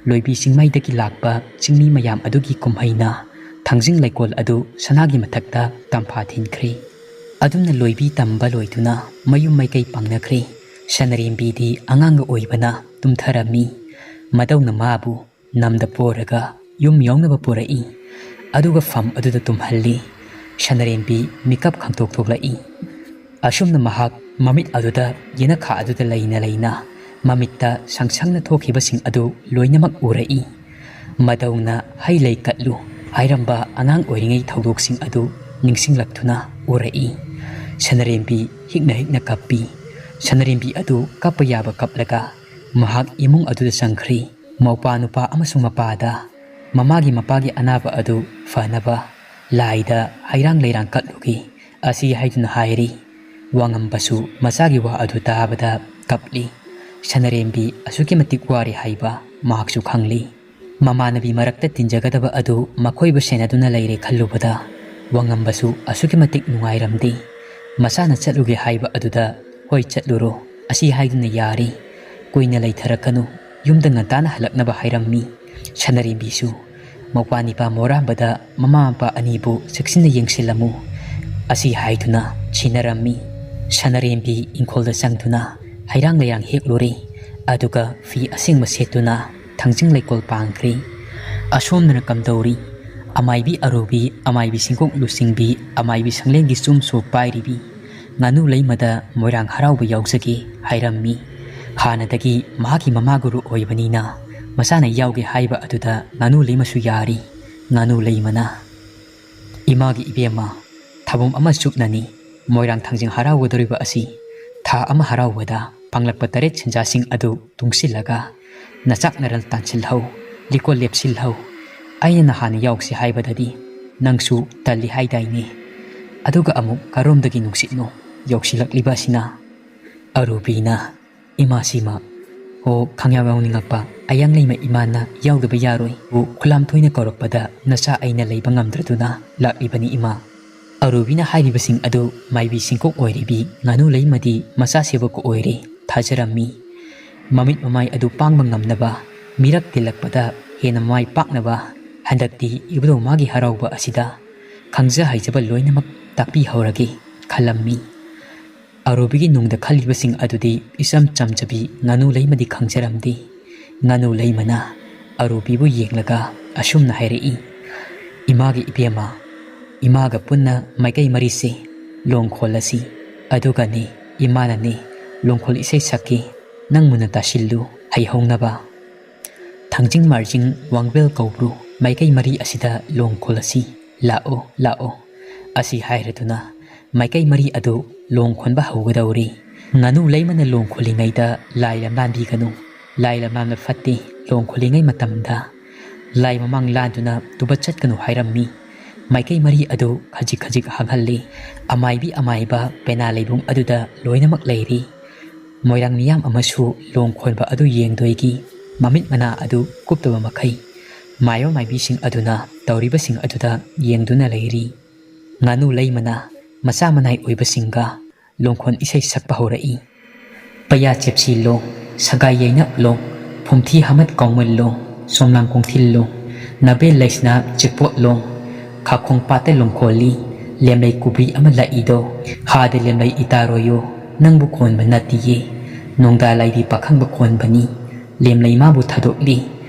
ꯂꯣꯏꯕꯤ ꯆꯤꯡꯃꯩꯗꯒꯤ ꯂꯥꯛꯄ ꯆꯤꯡꯃꯤ ꯃꯌꯥꯝ ꯑꯗꯨꯒꯤ ꯀꯨꯝꯍꯩꯅ ꯊꯥꯡꯖꯤꯡ ꯂꯩꯀꯣꯜ ꯑꯗꯨ ꯁꯅꯥꯒꯤ ꯃꯊꯛꯇ ꯇꯝꯐꯥ ꯊꯤꯟꯈ꯭ꯔꯦ꯫ ꯑꯗꯨꯝꯅ ꯂꯣꯏꯕꯤ ꯇꯝꯕ ꯂꯣꯏꯗꯨꯅ ꯃꯌꯨꯝ ꯃꯥꯏꯀꯩ ꯄꯥꯡꯅꯈ꯭ꯔꯦ꯫ ꯁꯅꯔꯦꯝꯕꯤꯗꯤ ꯑꯉꯥꯡꯒ ꯑꯣꯏꯕꯅ ꯇꯨꯝꯊꯔꯝꯃꯤ꯫ ꯃꯗꯧꯅ ꯃꯥꯕꯨ ꯅꯝꯗ ꯄꯣꯔꯒ ꯌꯨꯝ ꯌꯧꯅꯕ ꯄꯨꯔꯛꯏ꯫ ꯑꯗꯨꯒ ꯐꯝ ꯑꯗꯨꯗ ꯇꯨꯝꯍꯜꯂꯤ꯫ ꯁꯅꯔꯦꯝꯕꯤ ꯃꯤꯀꯞ ꯈꯪꯇꯣꯛ ꯊꯣꯛꯂꯛꯏ꯫ ꯑꯁꯨꯝꯅ ꯃꯍꯥꯛ ꯃꯃꯤꯠ ꯑꯗꯨꯗ ꯌꯦꯅꯈꯥ ꯑꯗꯨꯗ ꯂꯩꯅ ꯂꯩꯅ ꯃꯃꯤꯠꯇ ꯁꯪ ꯁꯪꯅ ꯊꯣꯛꯈꯤꯕꯁꯤꯡ ꯑꯗꯨ ꯂꯣꯏꯅꯃꯛ ꯎꯔꯛꯏ꯫ ꯃꯗꯧꯅ ꯍꯩ ꯂꯩ ꯀꯠꯂꯨ ꯍꯥꯏꯔꯝꯕ ꯑꯉꯥꯡ ꯑꯣꯏꯔꯤꯉꯩ ꯊꯧꯗꯣꯛꯁꯤꯡ ꯑꯗꯨ ꯅꯤꯡꯁꯤꯡꯂꯛꯇꯨꯅ ꯎꯔꯛꯏ꯫ ꯁꯅꯔꯦꯝꯕꯤ ꯍꯤꯛꯅ ꯍꯤꯛꯅ ꯀꯞꯄꯤ꯫ ꯁꯅꯔꯦꯝꯕꯤ ꯑꯗꯨ ꯀꯞꯄ ꯌꯥꯕ ꯀꯞꯂꯒ ꯃꯍꯥꯛ ꯏꯃꯨꯡ ꯑꯗꯨꯗ ꯆꯪꯈ꯭ꯔꯤ꯫ ꯃꯧꯄꯥ ꯅꯨꯄꯥ ꯑꯃꯁꯨꯡ ꯃꯄꯥꯗ ꯃꯃꯥꯒꯤ ꯃꯄꯥꯒꯤ ꯑꯅꯥꯕ ꯑꯗꯨ ꯐꯅꯕ ꯂꯥꯏꯗ ꯍꯩꯔꯥꯡ ꯂꯩꯔꯥꯡ ꯀꯠꯂꯨꯒꯦ ꯑꯁꯤ ꯍꯥꯏꯗꯨꯅ ꯍꯥꯏꯔꯤ꯫ ꯋꯥꯉꯝꯕꯁꯨ ꯃꯆꯥꯒꯤ ꯋꯥ ꯑꯗꯨ ꯇꯥꯕꯗ ꯀꯞꯂꯤ꯫ ꯁꯅꯔꯦꯝꯕꯤ ꯑꯁꯨꯛꯀꯤ ꯃꯇꯤꯛ ꯋꯥꯔꯤ ꯍꯥꯏꯕ ꯃꯍꯥꯛꯁꯨ ꯈꯪꯂꯤ꯫ ꯃꯃꯥꯟꯅꯕꯤ ꯃꯔꯛꯇ ꯇꯤꯟꯖꯒꯗꯕ ꯑꯗꯨ ꯃꯈꯣꯏꯕꯨ ꯁꯦꯟꯅꯗꯨꯅ ꯂꯩꯔꯦ ꯈꯜꯂꯨꯕꯗ ꯋꯥꯉꯝꯕꯁꯨ ꯑꯁꯨꯛꯀꯤ ꯃꯇꯤꯛ ꯅꯨꯡꯉꯥꯏꯔꯝꯗꯦ꯫ ꯃꯆꯥꯅ ꯆꯠꯂꯨꯒꯦ ꯍꯥꯏꯕ ꯑꯗꯨꯗ "ꯍꯣꯏ, ꯆꯠꯂꯨꯔꯣ" ꯑꯁꯤ ꯍꯥꯏꯗꯨꯅ ꯌꯥꯔꯤ꯫ ꯀꯨꯏꯅ ꯂꯩꯊꯔꯛꯀꯅꯨ, ꯌꯨꯝꯗ ꯉꯟꯇꯥꯅ ꯍꯜꯂꯛꯅꯕ ꯍꯥꯏꯔꯝꯃꯤ꯫ ꯁꯅꯔꯦꯝꯕꯤꯁꯨ ꯃꯧꯄꯥ ꯅꯤꯄꯥ ꯃꯣꯔꯥꯝꯕꯗ ꯃꯃꯥ ꯃꯄꯥ ꯑꯅꯤꯕꯨ ꯆꯦꯛꯁꯤꯟꯅ ꯌꯦꯡꯁꯤꯜꯂꯝꯃꯨ ꯑꯁꯤ ꯍꯥꯏꯗꯨꯅ ꯁꯤꯟꯅꯔꯝꯃꯤ꯫ ꯁꯅꯔꯦꯝꯕꯤ ꯏꯪꯈꯣꯜꯗ ꯆꯪꯗꯨꯅ ꯍꯩꯔꯥꯡ ꯂꯩꯔꯥꯡ ꯍꯦꯛꯂꯨꯔꯦ꯫ ꯑꯗꯨꯒ ꯐꯤ ꯑꯁꯦꯡꯕ ꯁꯦꯠꯇꯨꯅ ꯊꯥꯡꯖꯤꯡ ꯂꯩꯀꯣꯜ ꯄꯥꯡꯈ꯭ꯔꯦ꯫ ꯑꯁꯣꯝꯗꯅ ꯀꯝꯗꯧꯔꯤ? ꯑꯃꯥꯏꯕꯤ ꯑꯔꯨꯕꯤ, ꯑꯃꯥꯏꯕꯤ ꯁꯤꯡꯀꯣꯛ ꯂꯨꯆꯤꯡꯕꯤ, ꯑꯃꯥꯏꯕꯤ ꯁꯪꯂꯦꯟꯒꯤ ꯆꯨꯝꯁꯨ ꯄꯥꯏꯔꯤꯕꯤ ꯉꯥꯅꯨ ꯂꯩꯃꯗ ꯃꯣꯏꯔꯥꯡ ꯍꯔꯥꯎꯕ ꯌꯥꯎꯖꯒꯦ ꯍꯥꯏꯔꯝꯃꯤ꯫ ꯍꯥꯟꯅꯗꯒꯤ ꯃꯍꯥꯛꯀꯤ ꯃꯃꯥ ꯒꯨꯔꯨ ꯑꯣꯏꯕꯅꯤꯅ ꯃꯆꯥꯅ ꯌꯥꯎꯒꯦ ꯍꯥꯏꯕ ꯑꯗꯨꯗ ꯉꯥꯅꯨ ꯂꯩꯃꯁꯨ ꯌꯥꯔꯤ꯫ ꯉꯥꯅꯨ ꯂꯩꯃꯅ, "ꯏꯃꯥꯒꯤ ꯏꯕꯦꯝꯃ, ꯊꯥꯕꯨꯝ ꯑꯃ ꯆꯨꯞꯅꯅꯤ ꯃꯣꯏꯔꯥꯡ ꯊꯥꯡꯖꯤꯡ ꯍꯔꯥꯎꯒꯗꯧꯔꯤꯕ ꯑꯁꯤ꯫ ꯊꯥ ꯑꯃ ꯍꯔꯥꯎꯕꯗ ꯐꯪꯂꯛꯄ ꯇꯔꯦꯠ ꯁꯦꯟꯖꯥꯁꯤꯡ ꯑꯗꯨ ꯇꯨꯡꯁꯤꯜꯂꯒ ꯅꯆꯥꯛ ꯅꯔꯜ ꯇꯥꯟꯁꯤꯜꯍꯧ, ꯂꯤꯀꯣꯟ ꯂꯦꯞꯁꯤꯜꯍꯧ꯫ ꯑꯩꯅ ꯅꯍꯥꯟ ꯌꯥꯎꯁꯤ ꯍꯥꯏꯕꯗꯗꯤ ꯅꯪꯁꯨ ꯇꯜꯂꯤ ꯍꯥꯏꯗꯥꯏꯅꯦ? ꯑꯗꯨꯒ ꯑꯃꯨꯛ ꯀꯔꯣꯝꯗꯒꯤ ꯅꯨꯡꯁꯤꯠꯅꯣ ꯌꯧꯁꯤꯜꯂꯛꯂꯤꯕ ꯑꯁꯤꯅ?" ꯑꯔꯨꯕꯤꯅ, "ꯏꯃꯥꯁꯤꯃ, ꯑꯣ, ꯈꯪꯌꯥꯎ ꯌꯥꯎꯅꯤꯡꯉꯛꯄ ꯑꯌꯥꯡ ꯂꯩꯃ ꯏꯃꯥꯅ ꯌꯥꯎꯗꯕ ꯌꯥꯔꯣꯏ꯫ ꯑꯣ, ꯈꯨꯂꯥꯝ ꯊꯣꯏꯅ ꯀꯧꯔꯛꯄꯗ ꯅꯆꯥ ꯑꯩꯅ ꯂꯩꯕ ꯉꯝꯗ꯭ꯔꯗꯨꯅ ꯂꯥꯛꯂꯤꯕꯅꯤ ꯏꯃꯥ꯫" ꯑꯔꯨꯕꯤꯅ ꯍꯥꯏꯔꯤꯕꯁꯤꯡ ꯑꯗꯨ ꯃꯥꯏꯕꯤ ꯁꯤꯡꯀꯣꯛ ꯑꯣꯏꯔꯤꯕꯤ ꯉꯥꯅꯨ ꯂꯩꯃꯗꯤ ꯃꯆꯥ ꯁꯦꯕꯣꯛꯀ ꯑꯣꯏꯔꯦ ꯊꯥꯖꯔꯝꯃꯤ꯫ ꯃꯃꯤꯠ ꯃꯃꯥꯏ ꯑꯗꯨ ꯄꯥꯡꯕ ꯉꯝꯅꯕ, ꯃꯤꯔꯛ ꯇꯤꯜꯂꯛꯄꯗ ꯍꯦꯟꯅ ꯃꯃꯥꯏ ꯄꯥꯛꯅꯕ ꯍꯟꯗꯛꯇꯤ ꯏꯕꯨꯙꯧ ꯃꯥꯒꯤ ꯍꯔꯥꯎꯕ ꯑꯁꯤꯗ ꯈꯪꯖ ꯍꯩꯖꯕ ꯂꯣꯏꯅꯃꯛ ꯇꯥꯛꯄꯤꯍꯧꯔꯒꯦ ꯈꯜꯂꯝꯃꯤ꯫ ꯑꯔꯨꯕꯤꯒꯤ ꯅꯨꯡꯗ ꯈꯜꯂꯤꯕꯁꯤꯡ ꯑꯗꯨꯗꯤ ꯏꯆꯝ ꯆꯝꯖꯕꯤ ꯉꯥꯅꯨ ꯂꯩꯃꯗꯤ ꯈꯪꯖꯔꯝꯗꯦ꯫ ꯉꯥꯅꯨ ꯂꯩꯃꯅ ꯑꯔꯨꯕꯤꯕꯨ ꯌꯦꯡꯂꯒ ꯑꯁꯨꯝꯅ ꯍꯥꯏꯔꯛꯏ, "ꯏꯃꯥꯒꯤ ꯏꯕꯦꯝꯃ, ꯏꯃꯥꯒ ꯄꯨꯟꯅ ꯃꯥꯏꯀꯩ ꯃꯔꯤꯁꯦ ꯂꯣꯡ ꯈꯣꯜꯂꯁꯤ꯫ ꯑꯗꯨꯒꯅꯦ, ꯏꯃꯥꯅꯅꯦ ꯂꯣꯡꯈꯣꯜ ꯏꯁꯩ ꯁꯛꯀꯦ, ꯅꯪ ꯃꯨꯟꯅ ꯇꯥꯁꯤꯜꯂꯨ ꯍꯩꯍꯧꯅꯕ꯫ ꯊꯥꯡꯖꯤꯡ ꯃꯥꯔꯖꯤꯡ ꯋꯥꯡꯕꯦꯜ ꯀꯧꯕ꯭ꯔꯨ ꯃꯥꯏꯀꯩ ꯃꯔꯤ ꯑꯁꯤꯗ ꯂꯣꯡ ꯈꯣꯜꯂꯁꯤ꯫ ꯂꯥꯛꯑꯣ, ꯂꯥꯛꯑꯣ꯫" ꯑꯁꯤ ꯍꯥꯏꯔꯗꯨꯅ ꯃꯥꯏꯀꯩ ꯃꯔꯤ ꯑꯗꯨ ꯂꯣꯡ ꯈꯣꯟꯕ ꯍꯧꯒꯗꯧꯔꯤ꯫ ꯉꯥꯅꯨ ꯂꯩꯃꯅ ꯂꯣꯡ ꯈꯣꯜꯂꯤꯉꯩꯗ ꯂꯥꯏ ꯂꯝꯂꯥꯟꯕꯤꯒꯅꯨ꯫ ꯂꯥꯏ ꯂꯝꯂꯥꯟꯕ ꯐꯠꯇꯦ ꯂꯣꯡ ꯈꯣꯜꯂꯤꯉꯩ ꯃꯇꯝꯗ꯫ ꯂꯥꯏ ꯃꯃꯥꯡ ꯂꯥꯟꯗꯨꯅ ꯇꯨꯕ ꯆꯠꯀꯅꯨ ꯍꯥꯏꯔꯝꯃꯤ꯫ ꯃꯥꯏꯀꯩ ꯃꯔꯤ ꯑꯗꯨ ꯈꯖꯤꯛ ꯈꯖꯤꯛ ꯍꯥꯡꯍꯜꯂꯤ꯫ ꯑꯃꯥꯏꯕꯤ ꯑꯃꯥꯏꯕ ꯄꯦꯅꯥ ꯂꯩꯕꯨꯡ ꯑꯗꯨꯗ ꯂꯣꯏꯅꯃꯛ ꯂꯩꯔꯤ꯫ ꯃꯣꯏꯔꯥꯡ ꯃꯤꯌꯥꯝ ꯑꯃꯁꯨ ꯂꯣꯡ ꯈꯣꯟꯕ ꯑꯗꯨ ꯌꯦꯡꯗꯣꯏꯒꯤ ꯃꯃꯤꯠ ꯃꯅꯥ ꯑꯗꯨ ꯀꯨꯞꯇꯕ ꯃꯈꯩ ꯃꯥꯏꯕ ꯃꯥꯏꯕꯤꯁꯤꯡ ꯑꯗꯨꯅ ꯇꯧꯔꯤꯕꯁꯤꯡ ꯑꯗꯨꯗ ꯌꯦꯡꯗꯨꯅ ꯂꯩꯔꯤ꯫ ꯉꯥꯅꯨ ꯂꯩꯃꯅ ꯃꯆꯥ ꯃꯅꯥꯏ ꯑꯣꯏꯕꯁꯤꯡꯒ ꯂꯣꯡꯈꯣꯟ ꯏꯁꯩ ꯁꯛꯄ ꯍꯧꯔꯛꯏ꯫ ꯄꯩꯌꯥ ꯆꯦꯞꯁꯤ ꯂꯣꯡ, ꯁꯒꯥꯏ ꯌꯩꯅꯞ ꯂꯣꯡ, ꯐꯨꯝꯊꯤ ꯍꯥꯃꯠ ꯀꯥꯎꯃꯜ ꯂꯣꯡ, ꯁꯣꯝꯂꯥꯡ ꯀꯣꯡꯊꯤꯜ ꯂꯣꯡ, ꯅꯥꯕꯦꯜ ꯂꯩꯁꯅꯥ ꯆꯦꯛꯄꯣꯠ ꯂꯣꯡ, ꯈꯥꯈꯣꯡ ꯄꯥꯠꯇ ꯂꯣꯡꯈꯣꯜꯂꯤ, ꯂꯦꯝꯂꯩ ꯀꯨꯕꯤ ꯑꯃ ꯂꯥꯛꯏꯗꯣ, ꯍꯥꯗ ꯂꯦꯝꯂꯩ ꯏꯇꯥꯔꯣꯌꯣ, ꯅꯪꯕꯨ ꯀꯣꯟꯕ ꯅꯠꯇꯤꯌꯦ, ꯅꯣꯡꯗꯥ ꯂꯥꯏꯗꯤ ꯄꯥꯈꯪꯕ ꯀꯣꯟꯕꯅꯤ, ꯂꯦꯝꯂꯩ ꯃꯥꯕꯨ ꯊꯥꯗꯣꯛꯂꯤ,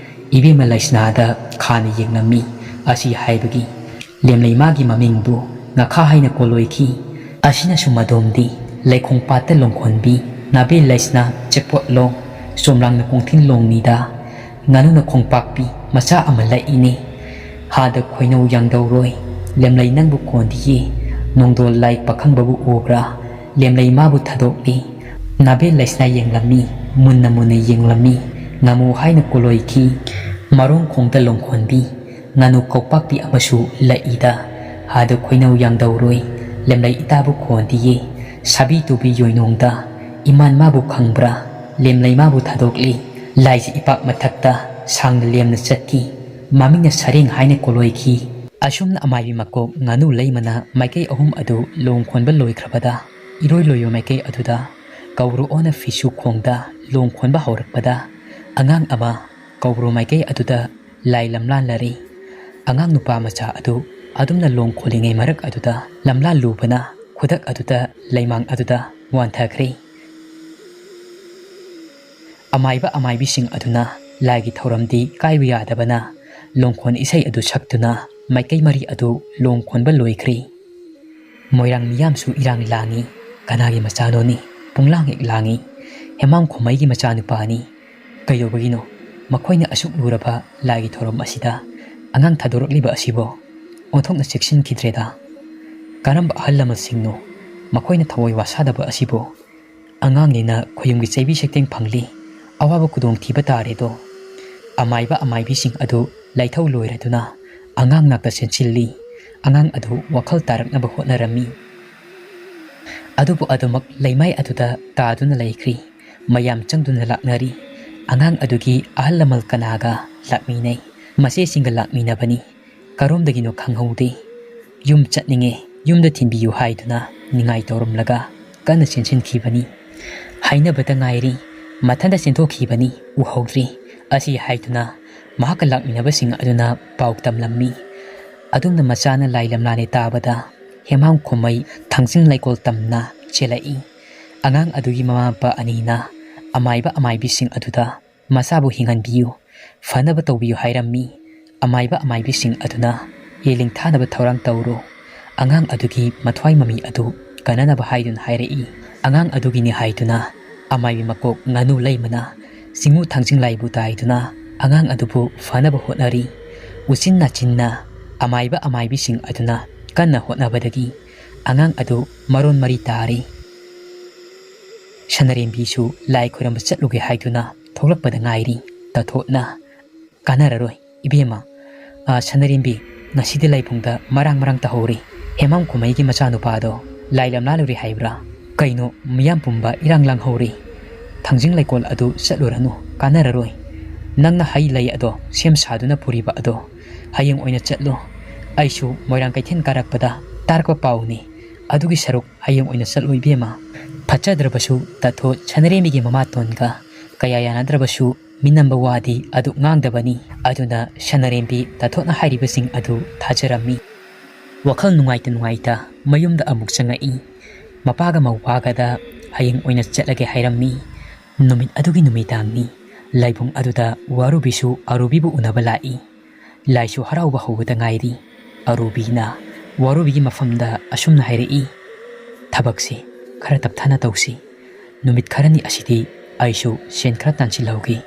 ꯏꯕꯦꯝꯃ ꯂꯩꯁꯅꯥꯗ ꯈꯥꯅ ꯌꯦꯡꯂꯝꯃꯤ, ꯑꯁꯤ ꯍꯥꯏꯕꯒꯤ ꯂꯦꯝꯂꯩꯃꯥꯒꯤ ꯃꯃꯤꯡꯕꯨ ꯉꯥꯈꯥ ꯍꯥꯏꯅ ꯀꯣꯂꯣꯏꯈꯤ꯫ ꯑꯁꯤꯅꯁꯨ ꯃꯗꯣꯝꯗꯤ ꯂꯩꯈꯣꯡ ꯄꯥꯠꯇ ꯂꯣꯡꯈꯣꯟꯕꯤ ꯅꯥꯕꯦ ꯂꯩꯁꯅꯥ ꯆꯦꯛꯄꯣꯠꯂꯣꯡ ꯆꯣꯝꯂꯥꯡꯅ ꯀꯣꯡꯊꯤꯟ ꯂꯣꯡꯅꯤꯗ ꯉꯥꯅꯨꯅ ꯈꯣꯡꯄꯥꯛꯄꯤ ꯃꯆꯥ ꯑꯃ ꯂꯛꯏꯅꯤ꯫ ꯍꯥꯗ ꯈꯣꯏꯅꯧ ꯌꯥꯡꯗꯧꯔꯣꯏ ꯂꯦꯝꯂꯩ ꯅꯪꯕꯨ ꯀꯣꯟꯗꯤꯌꯦ ꯅꯣꯡꯗꯣꯜ ꯂꯥꯏ ꯄꯥꯈꯪꯕꯕꯨ ꯎꯕ꯭ꯔꯥ? ꯂꯦꯝꯂꯩ ꯃꯥꯕꯨ ꯊꯥꯗꯣꯛꯂꯤ꯫ ꯅꯥꯕꯦ ꯂꯩꯁꯅꯥ ꯌꯦꯡꯂꯝꯃꯤ꯫ ꯃꯨꯟꯅ ꯃꯨꯟꯅ ꯌꯦꯡꯂꯝꯃꯤ꯫ ꯉꯥꯃꯨ ꯍꯥꯏꯅ ꯀꯣꯂꯣꯏꯈꯤ꯫ ꯃꯔꯣꯡ ꯈꯣꯡꯗ ꯂꯣꯡꯈꯣꯟꯕꯤ ꯉꯥꯅꯨ ꯀꯣꯛꯄꯥꯛꯄꯤ ꯑꯃꯁꯨ ꯂꯛꯏꯗ꯫ ꯍꯥꯗ ꯈꯣꯏꯅꯧ ꯌꯥꯡꯗꯧꯔꯣꯏ ꯂꯦꯝꯂꯩ ꯏꯇꯥꯕꯨ ꯈꯣꯟꯗꯤꯌꯦ꯫ ꯁꯥꯕꯤ ꯇꯨꯕꯤ ꯌꯣꯏꯅꯣꯡꯗ ꯏꯃꯥꯟ ꯃꯥꯕꯨ ꯈꯪꯕ꯭ꯔꯥ? ꯂꯦꯝꯂꯩ ꯃꯥꯕꯨ ꯊꯥꯗꯣꯛꯂꯤ꯫ ꯂꯥꯏꯖ ꯏꯄꯥꯛ ꯃꯊꯛꯇ ꯁꯥꯡꯅ ꯂꯦꯝꯅ ꯆꯠꯈꯤ꯫ ꯃꯃꯤꯡꯅ ꯁꯔꯦꯡ ꯍꯥꯏꯅ ꯀꯣꯂꯣꯏꯈꯤ꯫ ꯑꯁꯨꯝꯅ ꯑꯃꯥꯏꯕꯤ ꯃꯀꯣꯛ ꯉꯥꯅꯨ ꯂꯩꯃꯅ ꯃꯥꯏꯀꯩ ꯑꯍꯨꯝ ꯑꯗꯨ ꯂꯣꯡ ꯈꯣꯟꯕ ꯂꯣꯏꯈ꯭ꯔꯕꯗ ꯏꯔꯣꯏ ꯂꯣꯏꯕ ꯃꯥꯏꯀꯩ ꯑꯗꯨꯗ ꯀꯧꯕ꯭ꯔꯨ ꯑꯣꯟꯅ ꯐꯤꯁꯨ ꯈꯣꯡꯗ ꯂꯣꯡ ꯈꯣꯟꯕ ꯍꯧꯔꯛꯄꯗ ꯑꯉꯥꯡ ꯑꯃ ꯀꯧꯕ꯭ꯔꯨ ꯃꯥꯏꯀꯩ ꯑꯗꯨꯗ ꯂꯥꯏ ꯂꯝꯂꯥꯟꯂꯔꯤ꯫ ꯑꯉꯥꯡ ꯅꯨꯄꯥ ꯃꯆꯥ ꯑꯗꯨ ꯑꯗꯨꯝꯅ ꯂꯣꯡ ꯈꯣꯜꯂꯤꯉꯩ ꯃꯔꯛ ꯑꯗꯨꯗ ꯂꯝꯂꯥꯟꯂꯨꯕꯅ ꯈꯨꯗꯛ ꯑꯗꯨꯗ ꯂꯩꯃꯥꯡ ꯑꯗꯨꯗ ꯋꯥꯟꯊꯈ꯭ꯔꯦ꯫ ꯑꯃꯥꯏꯕ ꯑꯃꯥꯏꯕꯤꯁꯤꯡ ꯑꯗꯨꯅ ꯂꯥꯏꯒꯤ ꯊꯧꯔꯝꯗꯤ ꯀꯥꯏꯕ ꯌꯥꯗꯕꯅ ꯂꯣꯡꯈꯣꯟ ꯏꯁꯩ ꯑꯗꯨ ꯁꯛꯇꯨꯅ ꯃꯥꯏꯀꯩ ꯃꯔꯤ ꯑꯗꯨ ꯂꯣꯡ ꯈꯣꯟꯕ ꯂꯣꯏꯈ꯭ꯔꯦ꯫ ꯃꯣꯏꯔꯥꯡ ꯃꯤꯌꯥꯝꯁꯨ ꯏꯔꯥꯡ ꯂꯥꯡꯉꯤ꯫ ꯀꯅꯥꯒꯤ ꯃꯆꯥꯅꯣꯅꯤ? ꯄꯨꯡꯂꯥꯡ ꯍꯦꯛ ꯂꯥꯡꯉꯤ꯫ ꯍꯦꯃꯥꯡ ꯈꯣꯃꯩꯒꯤ ꯃꯆꯥꯅꯨꯄꯥꯅꯤ꯫ ꯀꯩꯗꯧꯕꯒꯤꯅꯣ ꯃꯈꯣꯏꯅ ꯑꯁꯨꯛ ꯂꯨꯔꯕ ꯂꯥꯏꯒꯤ ꯊꯧꯔꯝ ꯑꯁꯤꯗ ꯑꯉꯥꯡ ꯊꯥꯗꯣꯔꯛꯂꯤꯕ ꯑꯁꯤꯕꯣ? ꯑꯣꯟꯊꯣꯛꯅ ꯆꯦꯛꯁꯤꯟꯈꯤꯗ꯭ꯔꯦꯗ꯫ ꯀꯔꯝꯕ ꯑꯍꯜ ꯂꯃꯟꯁꯤꯡꯅꯣ ꯃꯈꯣꯏꯅ ꯊꯋꯥꯏ ꯋꯥꯁꯥꯗꯕ ꯑꯁꯤꯕꯣ? ꯑꯉꯥꯡꯅꯤꯅ ꯈꯨꯌꯨꯝꯒꯤ ꯆꯩꯕꯤ ꯁꯩꯇꯦꯡ ꯐꯪꯂꯤ꯫ ꯑꯋꯥꯕ ꯈꯨꯗꯣꯡꯊꯤꯕ ꯇꯥꯔꯦꯗꯣ꯫ ꯑꯃꯥꯏꯕ ꯑꯃꯥꯏꯕꯤꯁꯤꯡ ꯑꯗꯨ ꯂꯥꯏꯊꯧ ꯂꯣꯏꯔꯗꯨꯅ ꯑꯉꯥꯡ ꯅꯥꯛꯇ ꯆꯦꯟꯁꯤꯜꯂꯤ꯫ ꯑꯉꯥꯡ ꯑꯗꯨ ꯋꯥꯈꯜ ꯇꯥꯔꯛꯅꯕ ꯍꯣꯠꯅꯔꯝꯃꯤ꯫ ꯑꯗꯨꯕꯨ ꯑꯗꯨꯃꯛ ꯂꯩꯃꯥꯏ ꯑꯗꯨꯗ ꯇꯥꯗꯨꯅ ꯂꯩꯈ꯭ꯔꯤ꯫ ꯃꯌꯥꯝ ꯆꯪꯗꯨꯅ ꯂꯥꯛꯅꯔꯤ꯫ ꯑꯉꯥꯡ ꯑꯗꯨꯒꯤ ꯑꯍꯜ ꯂꯃꯟ ꯀꯅꯥꯒ ꯂꯥꯛꯃꯤꯟꯅꯩ? ꯃꯆꯦꯁꯤꯡꯒ ꯂꯥꯛꯃꯤꯟꯅꯕꯅꯤ꯫ ꯀꯔꯣꯝꯗꯒꯤꯅꯣ ꯈꯪꯍꯧꯗꯦ꯫ ꯌꯨꯝ ꯆꯠꯅꯤꯡꯉꯦ, ꯌꯨꯝꯗ ꯊꯤꯟꯕꯤꯌꯨ ꯍꯥꯏꯗꯨꯅ ꯅꯤꯡꯉꯥꯏ ꯇꯧꯔꯝꯂꯒ ꯀꯟꯅ ꯆꯦꯟꯁꯤꯟꯈꯤꯕꯅꯤ꯫ ꯍꯥꯏꯅꯕꯇ ꯉꯥꯏꯔꯤ꯫ ꯃꯊꯟꯇ ꯆꯦꯟꯊꯣꯛꯈꯤꯕꯅꯤ, ꯎꯍꯧꯗ꯭ꯔꯤ꯫ ꯑꯁꯤ ꯍꯥꯏꯗꯨꯅ ꯃꯍꯥꯛꯀ ꯂꯥꯛꯃꯤꯟꯅꯕꯁꯤꯡ ꯑꯗꯨꯅ ꯄꯥꯎ ꯇꯝꯂꯝꯃꯤ꯫ ꯑꯗꯨꯝꯅ ꯃꯆꯥꯅ ꯂꯥꯏ ꯂꯝꯂꯥꯅꯦ ꯇꯥꯕꯗ ꯍꯦꯃꯥꯡ ꯈꯣꯃꯩ ꯊꯥꯡꯖꯤꯡ ꯂꯩꯀꯣꯜ ꯇꯝꯅ ꯆꯦꯜꯂꯛꯏ꯫ ꯑꯉꯥꯡ ꯑꯗꯨꯒꯤ ꯃꯃꯥ ꯃꯄꯥ ꯑꯅꯤꯅ ꯑꯃꯥꯏꯕ ꯑꯃꯥꯏꯕꯤꯁꯤꯡ ꯑꯗꯨꯗ ꯃꯆꯥꯕꯨ ꯍꯤꯡꯍꯟꯕꯤꯌꯨ, ꯐꯅꯕ ꯇꯧꯕꯤꯌꯨ ꯍꯥꯏꯔꯝꯃꯤ꯫ ꯑꯃꯥꯏꯕ ꯑꯃꯥꯏꯕꯤꯁꯤꯡ ꯑꯗꯨꯅ ꯌꯦꯂꯤꯡ ꯊꯥꯅꯕ ꯊꯧꯔꯥꯡ ꯇꯧꯔꯣ꯫ ꯑꯉꯥꯡ ꯑꯗꯨꯒꯤ ꯃꯊ꯭ꯋꯥꯏ ꯃꯃꯤ ꯑꯗꯨ ꯀꯟꯅꯅꯕ ꯍꯥꯏꯗꯨꯅ ꯍꯥꯏꯔꯛꯏ꯫ ꯑꯉꯥꯡ ꯑꯗꯨꯒꯤꯅꯤ ꯍꯥꯏꯗꯨꯅ ꯑꯃꯥꯏꯕꯤ ꯃꯀꯣꯛ ꯉꯥꯅꯨ ꯂꯩꯃꯅ ꯆꯤꯡꯉꯨ ꯊꯥꯡꯖꯤꯡ ꯂꯥꯏꯕꯨ ꯇꯥꯏꯗꯨꯅ ꯑꯉꯥꯡ ꯑꯗꯨꯕꯨ ꯐꯅꯕ ꯍꯣꯠꯅꯔꯤ꯫ ꯎꯆꯤꯟ ꯅꯥꯆꯤꯟꯅ ꯑꯃꯥꯏꯕ ꯑꯃꯥꯏꯕꯤꯁꯤꯡ ꯑꯗꯨꯅ ꯀꯟꯅ ꯍꯣꯠꯅꯕꯗꯒꯤ ꯑꯉꯥꯡ ꯑꯗꯨ ꯃꯔꯣꯟ ꯃꯔꯤ ꯇꯥꯔꯤ꯫ ꯁꯅꯔꯦꯝꯕꯤꯁꯨ ꯂꯥꯏ ꯈꯣꯏꯔꯝꯕ ꯆꯠꯂꯨꯒꯦ ꯍꯥꯏꯗꯨꯅ ꯊꯣꯛꯂꯛꯄꯗ ꯉꯥꯏꯔꯤ꯫ ꯇꯥꯊꯣꯠꯅ, "ꯀꯥꯟꯅꯔꯔꯣꯏ, ꯏꯕꯦꯝꯃ꯫ ꯑꯥ, ꯁꯅꯔꯦꯝꯕꯤ, ꯉꯁꯤꯗꯤ ꯂꯥꯏꯕꯨꯡꯗ ꯃꯔꯥꯡ ꯃꯔꯥꯡ ꯇꯧꯍꯧꯔꯤ꯫ ꯍꯦꯃꯥꯝ ꯀꯨꯝꯍꯩꯒꯤ ꯃꯆꯥꯅꯨꯄꯥꯗꯣ ꯂꯥꯏ ꯂꯝꯂꯥꯜꯂꯨꯔꯦ ꯍꯥꯏꯕ꯭ꯔꯥ? ꯀꯩꯅꯣ, ꯃꯤꯌꯥꯝ ꯄꯨꯝꯕ ꯏꯔꯥꯡ ꯂꯥꯡꯍꯧꯔꯤ꯫ ꯊꯥꯡꯖꯤꯡ ꯂꯩꯀꯣꯜ ꯑꯗꯨ ꯆꯠꯂꯨꯔꯅꯨ, ꯀꯥꯟꯅꯔꯔꯣꯏ꯫ ꯅꯪꯅ ꯍꯩ ꯂꯩ ꯑꯗꯣ ꯁꯦꯝ ꯁꯥꯗꯨꯅ ꯄꯨꯔꯤꯕ ꯑꯗꯣ ꯍꯌꯦꯡ ꯑꯣꯏꯅ ꯆꯠꯂꯨ꯫ ꯑꯩꯁꯨ ꯃꯣꯏꯔꯥꯡ ꯀꯩꯊꯦꯜ ꯀꯥꯔꯛꯄꯗ ꯇꯥꯔꯛꯄ ꯄꯥꯎꯅꯤ꯫ ꯑꯗꯨꯒꯤ ꯁꯔꯨꯛ ꯍꯌꯦꯡ ꯑꯣꯏꯅ ꯆꯠꯂꯨ, ꯏꯕꯦꯝꯃ꯫" ꯐꯠꯆꯗ꯭ꯔꯕꯁꯨ ꯇꯥꯊꯣꯠ ꯁꯅꯔꯦꯝꯕꯤꯒꯤ ꯃꯃꯥꯇꯣꯟꯒ ꯀꯌꯥ ꯌꯥꯅꯗ꯭ꯔꯕꯁꯨ ꯃꯤꯅꯝꯕ ꯋꯥꯗꯤ ꯑꯗꯨ ꯉꯥꯡꯗꯕꯅꯤ꯫ ꯑꯗꯨꯅ ꯁꯅꯔꯦꯝꯕꯤ ꯇꯥꯊꯣꯠꯅ ꯍꯥꯏꯔꯤꯕꯁꯤꯡ ꯑꯗꯨ ꯊꯥꯖꯔꯝꯃꯤ꯫ ꯋꯥꯈꯜ ꯅꯨꯡꯉꯥꯏꯇ ꯅꯨꯡꯉꯥꯏꯇ ꯃꯌꯨꯝꯗ ꯑꯃꯨꯛ ꯆꯪꯉꯛꯏ꯫ ꯃꯄꯥꯒ ꯃꯧꯄꯥꯒꯗ ꯍꯌꯦꯡ ꯑꯣꯏꯅ ꯆꯠꯂꯒꯦ ꯍꯥꯏꯔꯝꯃꯤ꯫ ꯅꯨꯃꯤꯠ ꯑꯗꯨꯒꯤ ꯅꯨꯃꯤꯗꯥꯡꯅꯤ꯫ ꯂꯥꯏꯕꯨꯡ ꯑꯗꯨꯗ ꯋꯥꯔꯨꯕꯤꯁꯨ ꯑꯔꯨꯕꯤꯕꯨ ꯎꯅꯕ ꯂꯥꯛꯏ꯫ ꯂꯥꯏꯁꯨ ꯍꯔꯥꯎꯕ ꯍꯧꯕꯗ ꯉꯥꯏꯔꯤ꯫ ꯑꯔꯨꯕꯤꯅ ꯋꯥꯔꯨꯕꯤꯒꯤ ꯃꯐꯝꯗ ꯑꯁꯨꯝꯅ ꯍꯥꯏꯔꯛꯏ, "ꯊꯕꯛꯁꯤ ꯈꯔ ꯇꯞꯊꯅ ꯇꯧꯁꯤ꯫ ꯅꯨꯃꯤꯠ ꯈꯔꯅꯤ ꯑꯁꯤꯗꯤ ꯑꯩꯁꯨ ꯁꯦꯟ ꯈꯔ ꯇꯥꯟꯁꯤꯜꯍꯧꯒꯦ꯫"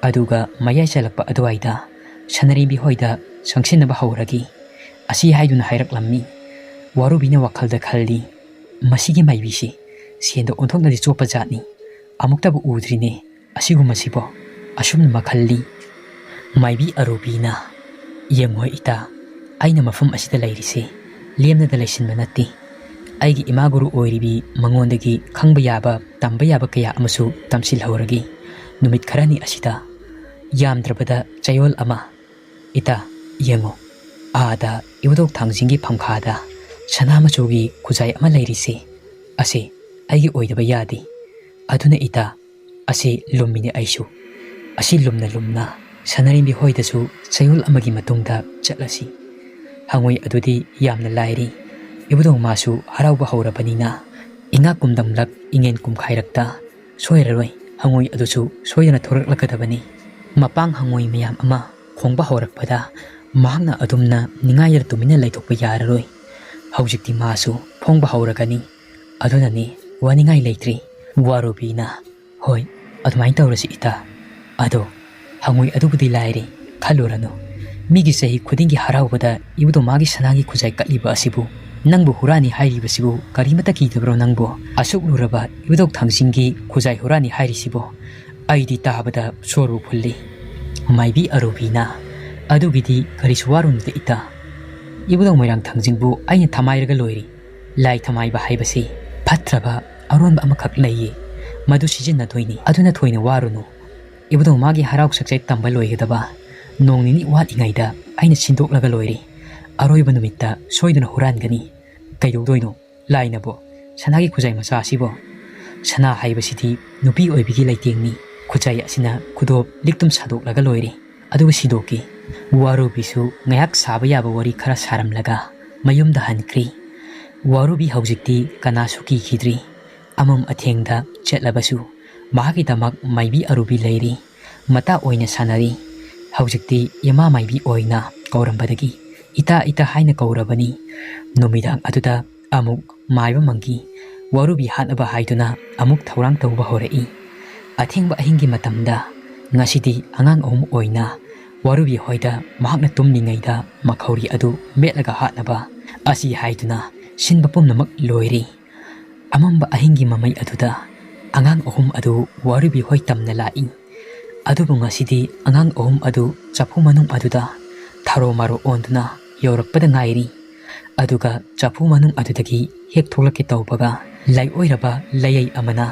ꯑꯗꯨꯒ ꯃꯌꯥꯏ ꯆꯜꯂꯛꯄ ꯑꯗꯨꯋꯥꯏꯗ ꯁꯅꯔꯦꯝꯕꯤ ꯍꯣꯏꯗ ꯆꯪꯁꯤꯟꯅꯕ ꯍꯧꯔꯒꯦ꯫ ꯑꯁꯤ ꯍꯥꯏꯗꯨꯅ ꯍꯥꯏꯔꯛꯂꯝꯃꯤ꯫ ꯋꯥꯔꯨꯕꯤꯅ ꯋꯥꯈꯜꯗ ꯈꯜꯂꯤ, "ꯃꯁꯤꯒꯤ ꯃꯥꯏꯕꯤꯁꯤ ꯁꯦꯟꯗ ꯑꯣꯟꯊꯣꯛꯅꯗꯤ ꯆꯣꯞꯄ ꯖꯥꯠꯅꯤ꯫ ꯑꯃꯨꯛꯇꯕꯨ ꯎꯗ꯭ꯔꯤꯅꯦ ꯑꯁꯤꯒꯨꯝꯕꯁꯤꯕꯣ꯫" ꯑꯁꯨꯝꯅ ꯃꯈꯜꯂꯤ꯫ ꯃꯥꯏꯕꯤ ꯑꯔꯨꯕꯤꯅ, "ꯌꯦꯡꯉꯣ ꯏꯇꯥ, ꯑꯩꯅ ꯃꯐꯝ ꯑꯁꯤꯗ ꯂꯩꯔꯤꯁꯦ ꯂꯦꯝꯅꯗ ꯂꯩꯁꯤꯟꯕ ꯅꯠꯇꯦ꯫ ꯑꯩꯒꯤ ꯏꯃꯥ ꯒꯨꯔꯨ ꯑꯣꯏꯔꯤꯕꯤ ꯃꯉꯣꯟꯗꯒꯤ ꯈꯪꯕ ꯌꯥꯕ, ꯇꯝꯕ ꯌꯥꯕ ꯀꯌꯥ ꯑꯃꯁꯨ ꯇꯝꯁꯤꯜꯍꯧꯔꯒꯦ꯫ ꯅꯨꯃꯤꯠ ꯈꯔꯅꯤ ꯑꯁꯤꯗ ꯌꯥꯝꯗ꯭ꯔꯕꯗ ꯆꯌꯣꯜ ꯑꯃ꯫ ꯏꯇꯥ, ꯌꯦꯡꯉꯣ, ꯑꯥꯗ ꯏꯕꯨꯙꯧ ꯊꯥꯡꯖꯤꯡꯒꯤ ꯐꯝꯈꯥꯗ ꯁꯅꯥ ꯃꯆꯨꯒꯤ ꯈꯨꯖꯥꯏ ꯑꯃ ꯂꯩꯔꯤꯁꯦ, ꯑꯁꯤ ꯑꯩꯒꯤ ꯑꯣꯏꯗꯕ ꯌꯥꯗꯦ꯫ ꯑꯗꯨꯅ ꯏꯇꯥ, ꯑꯁꯤ ꯂꯨꯝꯃꯤꯅꯦ ꯑꯩꯁꯨ꯫ ꯑꯁꯤ ꯂꯨꯝꯅ ꯂꯨꯝꯅ ꯁꯅꯥꯔꯦꯝꯕꯤ ꯍꯣꯏꯗꯁꯨ ꯆꯌꯣꯜ ꯑꯃꯒꯤ ꯃꯇꯨꯡꯗ ꯆꯠꯂꯁꯤ꯫ ꯍꯉꯣꯏ ꯑꯗꯨꯗꯤ ꯌꯥꯝꯅ ꯂꯥꯏꯔꯤ꯫ ꯏꯕꯨꯙꯧ ꯃꯥꯁꯨ ꯍꯔꯥꯎꯕ ꯍꯧꯔꯕꯅꯤꯅ ꯏꯉꯥ ꯀꯨꯝꯗꯝꯂꯛ ꯏꯉꯦꯟ ꯀꯨꯝꯈꯥꯏꯔꯛꯇ ꯁꯣꯏꯔꯔꯣꯏ, ꯍꯉꯣꯏ ꯑꯗꯨꯁꯨ ꯁꯣꯏꯗꯅ ꯊꯣꯔꯛꯂꯛꯀꯗꯕꯅꯤ꯫" ꯃꯄꯥꯡ ꯍꯉꯣꯏ ꯃꯌꯥꯝ ꯑꯃ ꯐꯣꯡꯕ ꯍꯧꯔꯛꯄꯗ ꯃꯍꯥꯛꯅ ꯑꯗꯨꯝꯅ ꯅꯤꯡꯉꯥꯏꯗ ꯇꯨꯃꯤꯟꯅ ꯂꯩꯊꯣꯛꯄ ꯌꯥꯔꯔꯣꯏ꯫ ꯍꯧꯖꯤꯛꯇꯤ ꯃꯥꯁꯨ ꯐꯣꯡꯕ ꯍꯧꯔꯒꯅꯤ꯫ ꯑꯗꯨꯅꯅꯤ, ꯋꯥꯅꯤꯡꯉꯥꯏ ꯂꯩꯇ꯭ꯔꯤ꯫ ꯋꯥꯔꯨꯕꯤꯅ, "ꯍꯣꯏ, ꯑꯗꯨꯃꯥꯏꯅ ꯇꯧꯔꯁꯤ ꯏꯇꯥ꯫ ꯑꯗꯣ ꯍꯉꯣꯏ ꯑꯗꯨꯕꯨꯗꯤ ꯂꯥꯏꯔꯤ, ꯈꯜꯂꯨꯔꯅꯨ꯫ ꯃꯤꯒꯤ ꯆꯍꯤ ꯈꯨꯗꯤꯡꯒꯤ ꯍꯔꯥꯎꯕꯗ ꯏꯕꯨꯙꯧ ꯃꯥꯒꯤ ꯁꯅꯥꯒꯤ ꯈꯨꯖꯥꯏ ꯀꯠꯂꯤꯕ ꯑꯁꯤꯕꯨ ꯅꯪꯕꯨ ꯍꯨꯔꯥꯟꯅꯤ ꯍꯥꯏꯔꯤꯕꯁꯤꯕꯨ ꯀꯔꯤꯃꯇ ꯀꯤꯗꯕ꯭ꯔꯣ ꯅꯪꯕꯨ? ꯑꯁꯨꯛ ꯂꯨꯔꯕ ꯏꯕꯨꯙꯧ ꯊꯥꯡꯖꯤꯡꯒꯤ ꯈꯨꯖꯥꯏ ꯍꯨꯔꯥꯟꯅꯤ ꯍꯥꯏꯔꯤꯁꯤꯕꯨ?" ꯑꯩꯗꯤ ꯇꯥꯕꯗ ꯁꯣꯔꯕꯨ ꯐꯨꯜꯂꯤ꯫ ꯃꯥꯏꯕꯤ ꯑꯔꯨꯕꯤꯅ, "ꯑꯗꯨꯒꯤꯗꯤ ꯀꯔꯤꯁꯨ ꯋꯥꯔꯨꯅꯨꯗ ꯏꯇꯥ꯫ ꯏꯕꯨꯙꯧ ꯃꯣꯏꯔꯥꯡ ꯊꯥꯡꯖꯤꯡꯕꯨ ꯑꯩꯅ ꯊꯃꯥꯏꯔꯒ ꯂꯣꯏꯔꯦ꯫ ꯂꯥꯏ ꯊꯃꯥꯏꯕ ꯍꯥꯏꯕꯁꯤ ꯐꯠꯇ꯭ꯔꯕ ꯑꯔꯣꯟꯕ ꯑꯃꯈꯛ ꯂꯩꯌꯦ꯫ ꯃꯗꯨ ꯁꯤꯖꯤꯟꯅꯗꯣꯏꯅꯤ꯫ ꯑꯗꯨꯅ ꯊꯣꯏꯅ ꯋꯥꯔꯨꯅꯨ꯫ ꯏꯕꯨꯙꯧ ꯃꯥꯒꯤ ꯍꯔꯥꯎ ꯁꯛꯆꯦꯠ ꯇꯝꯕ ꯂꯣꯏꯒꯗꯕ ꯅꯣꯡ ꯅꯤꯅꯤ ꯋꯥꯠꯂꯤꯉꯩꯗ ꯑꯩꯅ ꯁꯤꯟꯗꯣꯛꯂꯒ ꯂꯣꯏꯔꯦ꯫ ꯑꯔꯣꯏꯕ ꯅꯨꯃꯤꯠꯇ ꯁꯣꯏꯗꯅ ꯍꯨꯔꯥꯟꯒꯅꯤ꯫ ꯀꯩꯗꯧꯗꯣꯏꯅꯣ ꯂꯥꯏꯅꯕꯣ? ꯁꯅꯥꯒꯤ ꯈꯨꯖꯥꯏ ꯃꯆꯥ ꯑꯁꯤꯕꯣ?" "ꯁꯅꯥ ꯍꯥꯏꯕꯁꯤꯗꯤ ꯅꯨꯄꯤ ꯑꯣꯏꯕꯤꯒꯤ ꯂꯩꯇꯦꯡꯅꯤ꯫ ꯈꯨꯖꯥꯏ ꯑꯁꯤꯅ ꯈꯨꯗꯣꯞ ꯂꯤꯛꯇꯨꯝ ꯁꯥꯗꯣꯛꯂꯒ ꯂꯣꯏꯔꯦ꯫ ꯑꯗꯨꯒ ꯁꯤꯗꯣꯛꯀꯦ꯫" ꯋꯥꯔꯨꯕꯤꯁꯨ ꯉꯥꯏꯍꯥꯛ ꯁꯥꯕ ꯌꯥꯕ ꯋꯥꯔꯤ ꯈꯔ ꯁꯥꯔꯝꯂꯒ ꯃꯌꯨꯝꯗ ꯍꯟꯈ꯭ꯔꯤ꯫ ꯋꯥꯔꯨꯕꯤ ꯍꯧꯖꯤꯛꯇꯤ ꯀꯅꯥꯁꯨ ꯀꯤꯈꯤꯗ꯭ꯔꯤ꯫ ꯑꯃꯝ ꯑꯊꯦꯡꯗ ꯆꯠꯂꯕꯁꯨ ꯃꯍꯥꯛꯀꯤꯗꯃꯛ ꯃꯥꯏꯕꯤ ꯑꯔꯨꯕꯤ ꯂꯩꯔꯤ꯫ ꯃꯇꯥ ꯑꯣꯏꯅ ꯁꯥꯟꯅꯔꯤ꯫ ꯍꯧꯖꯤꯛꯇꯤ ꯏꯃꯥ ꯃꯥꯏꯕꯤ ꯑꯣꯏꯅ ꯀꯧꯔꯝꯕꯗꯒꯤ "ꯏꯇꯥ, ꯏꯇꯥ" ꯍꯥꯏꯅ ꯀꯧꯔꯕꯅꯤ꯫ ꯅꯨꯃꯤꯗꯥꯡ ꯑꯗꯨꯗ ꯑꯃꯨꯛ ꯃꯥꯏꯕ ꯃꯪꯒꯤ ꯋꯥꯔꯨꯕꯤ ꯍꯥꯠꯅꯕ ꯍꯥꯏꯗꯨꯅ ꯑꯃꯨꯛ ꯊꯧꯔꯥꯡ ꯇꯧꯕ ꯍꯧꯔꯛꯏ꯫ ꯑꯊꯦꯡꯕ ꯑꯍꯤꯡꯒꯤ ꯃꯇꯝꯗ ꯉꯁꯤꯗꯤ ꯑꯉꯥꯡ ꯑꯍꯨꯝ ꯑꯣꯏꯅ ꯋꯥꯔꯨꯕꯤ ꯍꯣꯏꯗ ꯃꯍꯥꯛꯅ ꯇꯨꯝꯂꯤꯉꯩꯗ ꯃꯈꯧꯔꯤ ꯑꯗꯨ ꯃꯦꯠꯂꯒ ꯍꯥꯠꯅꯕ ꯑꯁꯤ ꯍꯥꯏꯗꯨꯅ ꯁꯤꯟꯕ ꯄꯨꯝꯅꯃꯛ ꯂꯣꯏꯔꯦ꯫ ꯑꯃꯝꯕ ꯑꯍꯤꯡꯒꯤ ꯃꯃꯩ ꯑꯗꯨꯗ ꯑꯉꯥꯡ ꯑꯍꯨꯝ ꯑꯗꯨ ꯋꯥꯔꯨꯕꯤ ꯍꯣꯏ ꯇꯝꯅ ꯂꯥꯛꯏ꯫ ꯑꯗꯨꯕꯨ ꯉꯁꯤꯗꯤ ꯑꯉꯥꯡ ꯑꯍꯨꯝ ꯑꯗꯨ ꯆꯐꯨ ꯃꯅꯨꯡ ꯑꯗꯨꯗ ꯊꯔꯣ ꯃꯥꯔꯣ ꯑꯣꯟꯗꯨꯅ ꯌꯧꯔꯛꯄꯗ ꯉꯥꯏꯔꯤ꯫ ꯑꯗꯨꯒ ꯆꯐꯨ ꯃꯅꯨꯡ ꯑꯗꯨꯗꯒꯤ ꯍꯦꯛ ꯊꯣꯛꯂꯛꯀꯦ ꯇꯧꯕꯒ ꯂꯥꯏꯑꯣꯏꯔꯕ ꯂꯩꯌꯩ ꯑꯃꯅ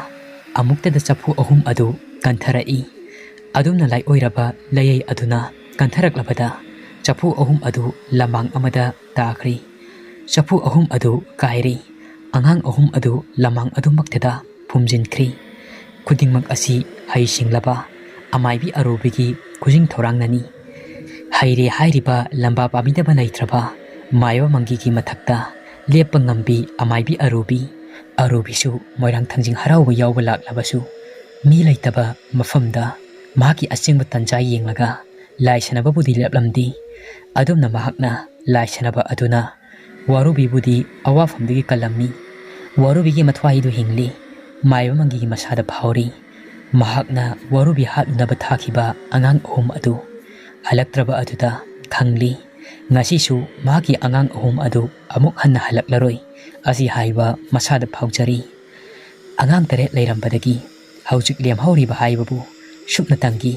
ꯑꯃꯨꯛꯇꯗ ꯆꯐꯨ ꯑꯍꯨꯝ ꯑꯗꯨ ꯀꯟꯊꯔꯛꯏ꯫ ꯑꯗꯨꯝꯅ ꯂꯥꯏꯑꯣꯏꯔꯕ ꯂꯩꯌꯩ ꯑꯗꯨꯅ ꯀꯟꯊꯔꯛꯂꯕꯗ ꯆꯐꯨ ꯑꯍꯨꯝ ꯑꯗꯨ ꯂꯃꯥꯡ ꯑꯃꯗ ꯇꯥꯈ꯭ꯔꯤ꯫ ꯆꯐꯨ ꯑꯍꯨꯝ ꯑꯗꯨ ꯀꯥꯏꯔꯤ꯫ ꯑꯉꯥꯡ ꯑꯍꯨꯝ ꯑꯗꯨ ꯂꯃꯥꯡ ꯑꯗꯨꯃꯛꯇꯗ ꯐꯨꯝꯖꯤꯟꯈ꯭ꯔꯤ꯫ ꯈꯨꯗꯤꯡꯃꯛ ꯑꯁꯤ ꯍꯩꯁꯤꯡꯂꯕ ꯑꯃꯥꯏꯕꯤ ꯑꯔꯨꯕꯤꯒꯤ ꯈꯨꯖꯤꯡ ꯊꯧꯔꯥꯡꯅꯅꯤ꯫ ꯍꯩꯔꯦ ꯍꯥꯏꯔꯤꯕ ꯂꯝꯕꯥ ꯄꯥꯕꯤꯗꯕ ꯂꯩꯇ꯭ꯔꯕ ꯃꯥꯏꯕ ꯃꯪꯒꯤꯒꯤ ꯃꯊꯛꯇ ꯂꯦꯞꯄ ꯉꯝꯕꯤ ꯑꯃꯥꯏꯕꯤ ꯑꯔꯨꯕꯤ꯫ ꯑꯔꯨꯕꯤꯁꯨ ꯃꯣꯏꯔꯥꯡ ꯊꯥꯡꯖꯤꯡ ꯍꯔꯥꯎꯕ ꯌꯥꯎꯕ ꯂꯥꯛꯂꯕꯁꯨ ꯃꯤ ꯂꯩꯇꯕ ꯃꯐꯝꯗ ꯃꯍꯥꯛꯀꯤ ꯑꯁꯦꯡꯕ ꯇꯟꯖꯥ ꯌꯦꯡꯂꯒ ꯂꯥꯏ ꯁꯥꯟꯅꯕꯕꯨꯗꯤ ꯂꯦꯞꯂꯝꯗꯦ꯫ ꯑꯗꯨꯝꯅ ꯃꯍꯥꯛꯅ ꯂꯥꯏ ꯁꯥꯟꯅꯕ ꯑꯗꯨꯅ ꯋꯥꯔꯨꯕꯤꯕꯨꯗꯤ ꯑꯋꯥꯐꯝꯗꯒꯤ ꯀꯜꯂꯝꯃꯤ꯫ ꯋꯥꯔꯨꯕꯤꯒꯤ ꯃꯊ꯭ꯋꯥꯏꯗꯨ ꯍꯤꯡꯂꯤ꯫ ꯃꯥꯏꯕ ꯃꯪꯒꯤꯒꯤ ꯃꯁꯥꯗ ꯐꯥꯎꯔꯤ꯫ ꯃꯍꯥꯛꯅ ꯋꯥꯔꯨꯕꯤ ꯍꯥꯠꯂꯨꯅꯕ ꯊꯥꯈꯤꯕ ꯑꯉꯥꯡ ꯑꯍꯨꯝ ꯑꯗꯨ ꯍꯜꯂꯛꯇ꯭ꯔꯕ ꯑꯗꯨꯗ ꯈꯪꯂꯤ꯫ ꯉꯁꯤꯁꯨ ꯃꯍꯥꯛꯀꯤ ꯑꯉꯥꯡ ꯑꯍꯨꯝ ꯑꯗꯨ ꯑꯃꯨꯛ ꯍꯟꯅ ꯍꯜꯂꯛꯂꯔꯣꯏ꯫ ꯑꯁꯤ ꯍꯥꯏꯕ ꯃꯁꯥꯗ ꯐꯥꯎꯖꯔꯤ꯫ ꯑꯉꯥꯡ ꯇꯔꯦꯠ ꯂꯩꯔꯝꯕꯗꯒꯤ ꯍꯧꯖꯤꯛ ꯂꯦꯝꯍꯧꯔꯤꯕ ꯍꯥꯏꯕꯕꯨ ꯁꯨꯞꯅꯇꯪꯒꯤ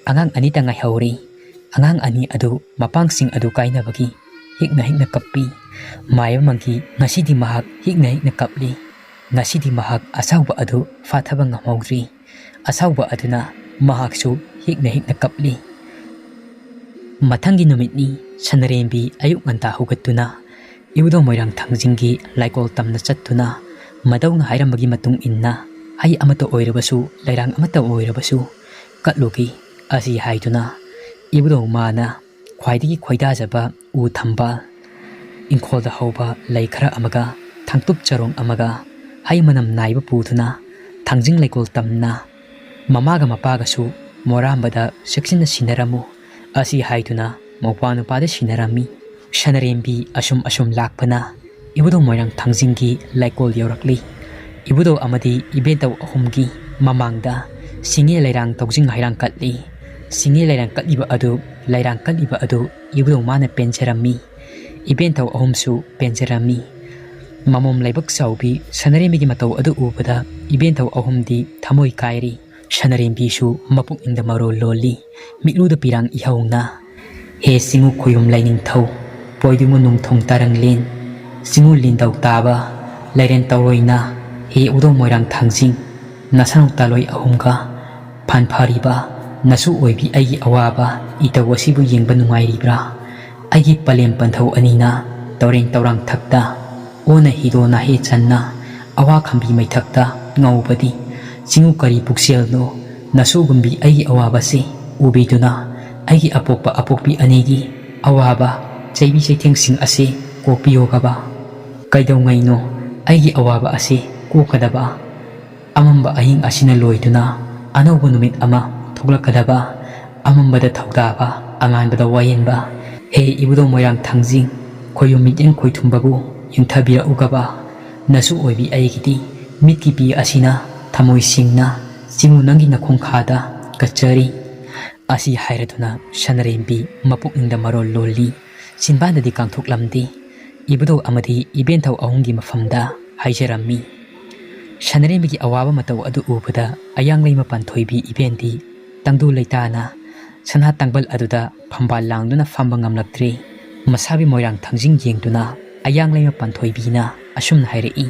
ꯑꯉꯥꯡ ꯑꯅꯤꯇ ꯉꯥꯏꯍꯧꯔꯤ꯫ ꯑꯉꯥꯡ ꯑꯅꯤ ꯑꯗꯨ ꯃꯄꯥꯡꯁꯤꯡ ꯑꯗꯨ ꯀꯥꯏꯅꯕꯒꯤ ꯍꯤꯛꯅ ꯍꯤꯛꯅ ꯀꯞꯄꯤ꯫ ꯃꯥꯏꯕ ꯃꯪꯒꯤ ꯉꯁꯤꯗꯤ ꯃꯍꯥꯛ ꯍꯤꯛꯅ ꯍꯤꯛꯅ ꯀꯞꯂꯤ꯫ ꯉꯁꯤꯗꯤ ꯃꯍꯥꯛ ꯑꯁꯥꯎꯕ ꯑꯗꯨ ꯐꯥꯊꯕ ꯉꯝꯍꯧꯗ꯭ꯔꯤ꯫ ꯑꯁꯥꯎꯕ ꯑꯗꯨꯅ ꯃꯍꯥꯛꯁꯨ ꯍꯤꯛꯅ ꯍꯤꯛꯅ ꯀꯞꯂꯤ꯫ ꯃꯊꯪꯒꯤ ꯅꯨꯃꯤꯠꯅꯤ꯫ ꯁꯅꯔꯦꯝꯕꯤ ꯑꯌꯨꯛ ꯉꯟꯇꯥ ꯍꯧꯒꯠꯇꯨꯅ ꯏꯕꯨꯙꯧ ꯃꯣꯏꯔꯥꯡ ꯊꯥꯡꯖꯤꯡꯒꯤ ꯂꯥꯏꯀꯣꯜ ꯇꯝꯅ ꯆꯠꯇꯨꯅ ꯃꯙꯧꯅ ꯍꯥꯏꯔꯝꯕꯒꯤ ꯃꯇꯨꯡ ꯏꯟꯅ ꯍꯩ ꯑꯃꯠꯇ ꯑꯣꯏꯔꯕꯁꯨ, ꯂꯩꯔꯥꯡ ꯑꯃꯠꯇ ꯑꯣꯏꯔꯕꯁꯨ ꯀꯠꯂꯨꯒꯦ꯫ ꯑꯁꯤ ꯍꯥꯏꯗꯨꯅ ꯏꯕꯨꯙꯧ ꯃꯥꯅ ꯈ꯭ꯋꯥꯏꯗꯒꯤ ꯈꯣꯏꯗꯥꯖꯕ ꯎ ꯊꯝꯕꯥꯜ, ꯏꯪꯈꯣꯜꯗ ꯍꯧꯕ ꯂꯩ ꯈꯔ ꯑꯃꯒ, ꯊꯥꯡꯇꯨꯞ ꯆꯔꯣꯡ ꯑꯃꯒ, ꯍꯩ ꯃꯅꯝ ꯅꯥꯏꯕ ꯄꯨꯗꯨꯅ ꯊꯥꯡꯖꯤꯡ ꯂꯩꯀꯣꯜ ꯇꯝꯅ ꯃꯃꯥꯒ ꯃꯄꯥꯒꯁꯨ ꯃꯣꯔꯥꯝꯕꯗ ꯆꯦꯛꯁꯤꯟꯅ ꯁꯤꯟꯅꯔꯝꯃꯨ꯫ ꯑꯁꯤ ꯍꯥꯏꯗꯨꯅ ꯃꯧꯄ꯭ꯋꯥ ꯅꯨꯄꯥꯗ ꯁꯤꯟꯅꯔꯝꯃꯤ꯫ ꯁꯅꯔꯦꯝꯕꯤ ꯑꯁꯨꯝ ꯑꯁꯨꯝ ꯂꯥꯛꯄꯅ ꯏꯕꯨꯙꯧ ꯃꯣꯏꯔꯥꯡ ꯊꯥꯡꯖꯤꯡꯒꯤ ꯂꯩꯀꯣꯜ ꯌꯧꯔꯛꯂꯤ꯫ ꯏꯕꯨꯙꯧ ꯑꯃꯗꯤ ꯏꯕꯦꯟꯇꯧ ꯑꯍꯨꯝꯒꯤ ꯃꯃꯥꯡꯗ ꯁꯤꯡꯉꯦ ꯂꯩꯔꯥꯡ ꯇꯧꯖꯤꯡ ꯍꯩꯔꯥꯡ ꯀꯠꯂꯤ꯫ ꯁꯤꯡꯉꯦ ꯂꯩꯔꯥꯡ ꯀꯠꯂꯤꯕ ꯑꯗꯨ, ꯂꯩꯔꯥꯡ ꯀꯠꯂꯤꯕ ꯑꯗꯨ ꯏꯕꯨꯙꯧ ꯃꯥꯅ ꯄꯦꯟꯖꯔꯝꯃꯤ꯫ ꯏꯕꯦꯟꯊꯧ ꯑꯍꯨꯝꯁꯨ ꯄꯦꯟꯖꯔꯝꯃꯤ꯫ ꯃꯃꯣꯝ ꯂꯥꯏꯕꯛ ꯆꯥꯎꯕꯤ ꯁꯅꯔꯦꯝꯕꯤꯒꯤ ꯃꯇꯧ ꯑꯗꯨ ꯎꯕꯗ ꯏꯕꯦꯟꯊꯧ ꯑꯍꯨꯝꯗꯤ ꯊꯃꯣꯏ ꯀꯥꯏꯔꯤ꯫ ꯁꯅꯔꯦꯝꯕꯤꯁꯨ ꯃꯄꯨꯛꯅꯤꯡꯗ ꯃꯔꯣꯜ ꯂꯣꯜꯂꯤ꯫ ꯃꯤꯠꯂꯨꯗ ꯄꯤꯔꯥꯡ ꯏꯍꯧꯅ, ꯍꯦ ꯆꯤꯡꯉꯨ ꯈꯣꯌꯨꯝ ꯂꯥꯏꯅꯤꯡꯊꯧ, ꯄꯣꯏꯗꯨꯉꯨ ꯅꯣꯡꯊꯣꯡ ꯇꯥꯔꯪꯂꯦꯟ, ꯆꯤꯡꯉꯨ ꯂꯤꯟꯗꯧ ꯇꯥꯕ, ꯂꯩꯔꯦꯟ ꯇꯧꯔꯣꯏꯅ, ꯍꯦ ꯎꯗꯧ ꯃꯣꯏꯔꯥꯡ ꯊꯥꯡꯖꯤꯡ, ꯅꯁꯥꯅꯧ ꯇꯥꯂꯣꯏ ꯑꯍꯨꯝꯒ ꯐꯥꯟꯐꯔꯤꯕ ꯅꯁꯨ ꯑꯣꯏꯕꯤ ꯑꯩꯒꯤ ꯑꯋꯥꯕ ꯏꯇꯧ ꯑꯁꯤꯕꯨ ꯌꯦꯡꯕ ꯅꯨꯡꯉꯥꯏꯔꯤꯕ꯭ꯔꯥ? ꯑꯩꯒꯤ ꯄꯂꯦꯝ ꯄꯟꯊꯧ ꯑꯅꯤꯅ ꯇꯧꯔꯦꯡ ꯇꯧꯔꯥꯡ ꯊꯛꯇ ꯑꯣꯅ ꯍꯤꯗꯣ ꯅꯥꯍꯦ ꯆꯟꯅ ꯑꯋꯥ ꯈꯝꯕꯤ ꯃꯩꯊꯛꯇ ꯉꯧꯕꯗꯤ ꯆꯤꯡꯉꯨ ꯀꯔꯤ ꯄꯨꯛꯆꯦꯜꯅꯣ? ꯅꯁꯨꯒꯨꯝꯕꯤ ꯑꯩꯒꯤ ꯑꯋꯥꯕꯁꯤ ꯎꯕꯤꯗꯨꯅ ꯑꯩꯒꯤ ꯑꯄꯣꯛꯄ ꯑꯄꯣꯛꯄꯤ ꯑꯅꯤꯒꯤ ꯑꯋꯥꯕ ꯆꯩꯕꯤ ꯆꯩꯊꯦꯡꯁꯤꯡ ꯑꯁꯤ ꯀꯣꯛꯄꯤꯌꯣꯒꯕ꯫ ꯀꯩꯗꯧꯉꯩꯅꯣ ꯑꯩꯒꯤ ꯑꯋꯥꯕ ꯑꯁꯤ ꯀꯣꯛꯀꯗꯕ? ꯑꯃꯝꯕ ꯑꯍꯤꯡ ꯑꯁꯤꯅ ꯂꯣꯏꯗꯨꯅ ꯑꯅꯧꯕ ꯅꯨꯃꯤꯠ ꯑꯃ ꯊꯣꯛꯂꯛꯀꯗꯕ꯫ ꯑꯃꯝꯕꯗ ꯊꯧꯗꯥꯕ, ꯑꯉꯥꯟꯕꯗ ꯋꯥꯌꯦꯟꯕ꯫ ꯍꯦ ꯏꯕꯨꯙꯧ ꯃꯣꯏꯔꯥꯡ ꯊꯥꯡꯖꯤꯡ, ꯈꯣꯏꯌꯨꯝ ꯃꯤꯠꯌꯦꯡ ꯈꯣꯏꯊꯨꯝꯕꯕꯨ ꯌꯦꯡꯊꯕꯤꯔꯛꯎꯒꯕ꯫ ꯅꯁꯨ ꯑꯣꯏꯕꯤ ꯑꯩꯒꯤꯗꯤ ꯃꯤꯠꯀꯤ ꯄꯤ ꯑꯁꯤꯅ ꯊꯃꯣꯏ ꯁꯦꯡꯅ ꯆꯤꯡꯉꯨ ꯅꯪꯒꯤ ꯅꯈꯣꯡꯈꯥꯗ ꯀꯠꯆꯔꯤ꯫ ꯑꯁꯤ ꯍꯥꯏꯔꯗꯨꯅ ꯁꯅꯔꯦꯝꯕꯤ ꯃꯄꯨꯛꯅꯤꯡꯗ ꯃꯔꯣꯜ ꯂꯣꯜꯂꯤ꯫ ꯆꯤꯟꯕꯥꯟꯗꯗꯤ ꯀꯥꯡꯊꯣꯛꯂꯝꯗꯦ꯫ ꯏꯕꯨꯙꯧ ꯑꯃꯗꯤ ꯏꯕꯦꯟꯊꯧ ꯑꯍꯨꯝꯒꯤ ꯃꯐꯝꯗ ꯍꯥꯏꯖꯔꯝꯃꯤ꯫ ꯁꯅꯔꯦꯝꯕꯤꯒꯤ ꯑꯋꯥꯕ ꯃꯇꯧ ꯑꯗꯨ ꯎꯕꯗ ꯑꯌꯥꯡꯂꯩꯃ ꯄꯥꯟꯊꯣꯏꯕꯤ ꯏꯕꯦꯟꯗꯤ ꯇꯪꯗꯨ ꯂꯩꯇꯥꯅ ꯁꯅꯥ ꯇꯥꯡꯕꯜ ꯑꯗꯨꯗ ꯐꯝꯕꯥꯜ ꯂꯥꯡꯗꯨꯅ ꯐꯝꯕ ꯉꯝꯂꯛꯇ꯭ꯔꯦ꯫ ꯃꯁꯥꯕꯤ ꯃꯣꯏꯔꯥꯡ ꯊꯥꯡꯖꯤꯡ ꯌꯦꯡꯗꯨꯅ ꯑꯌꯥꯡꯂꯩꯃ ꯄꯥꯟꯊꯣꯏꯕꯤꯅ ꯑꯁꯨꯝꯅ ꯍꯥꯏꯔꯛꯏ,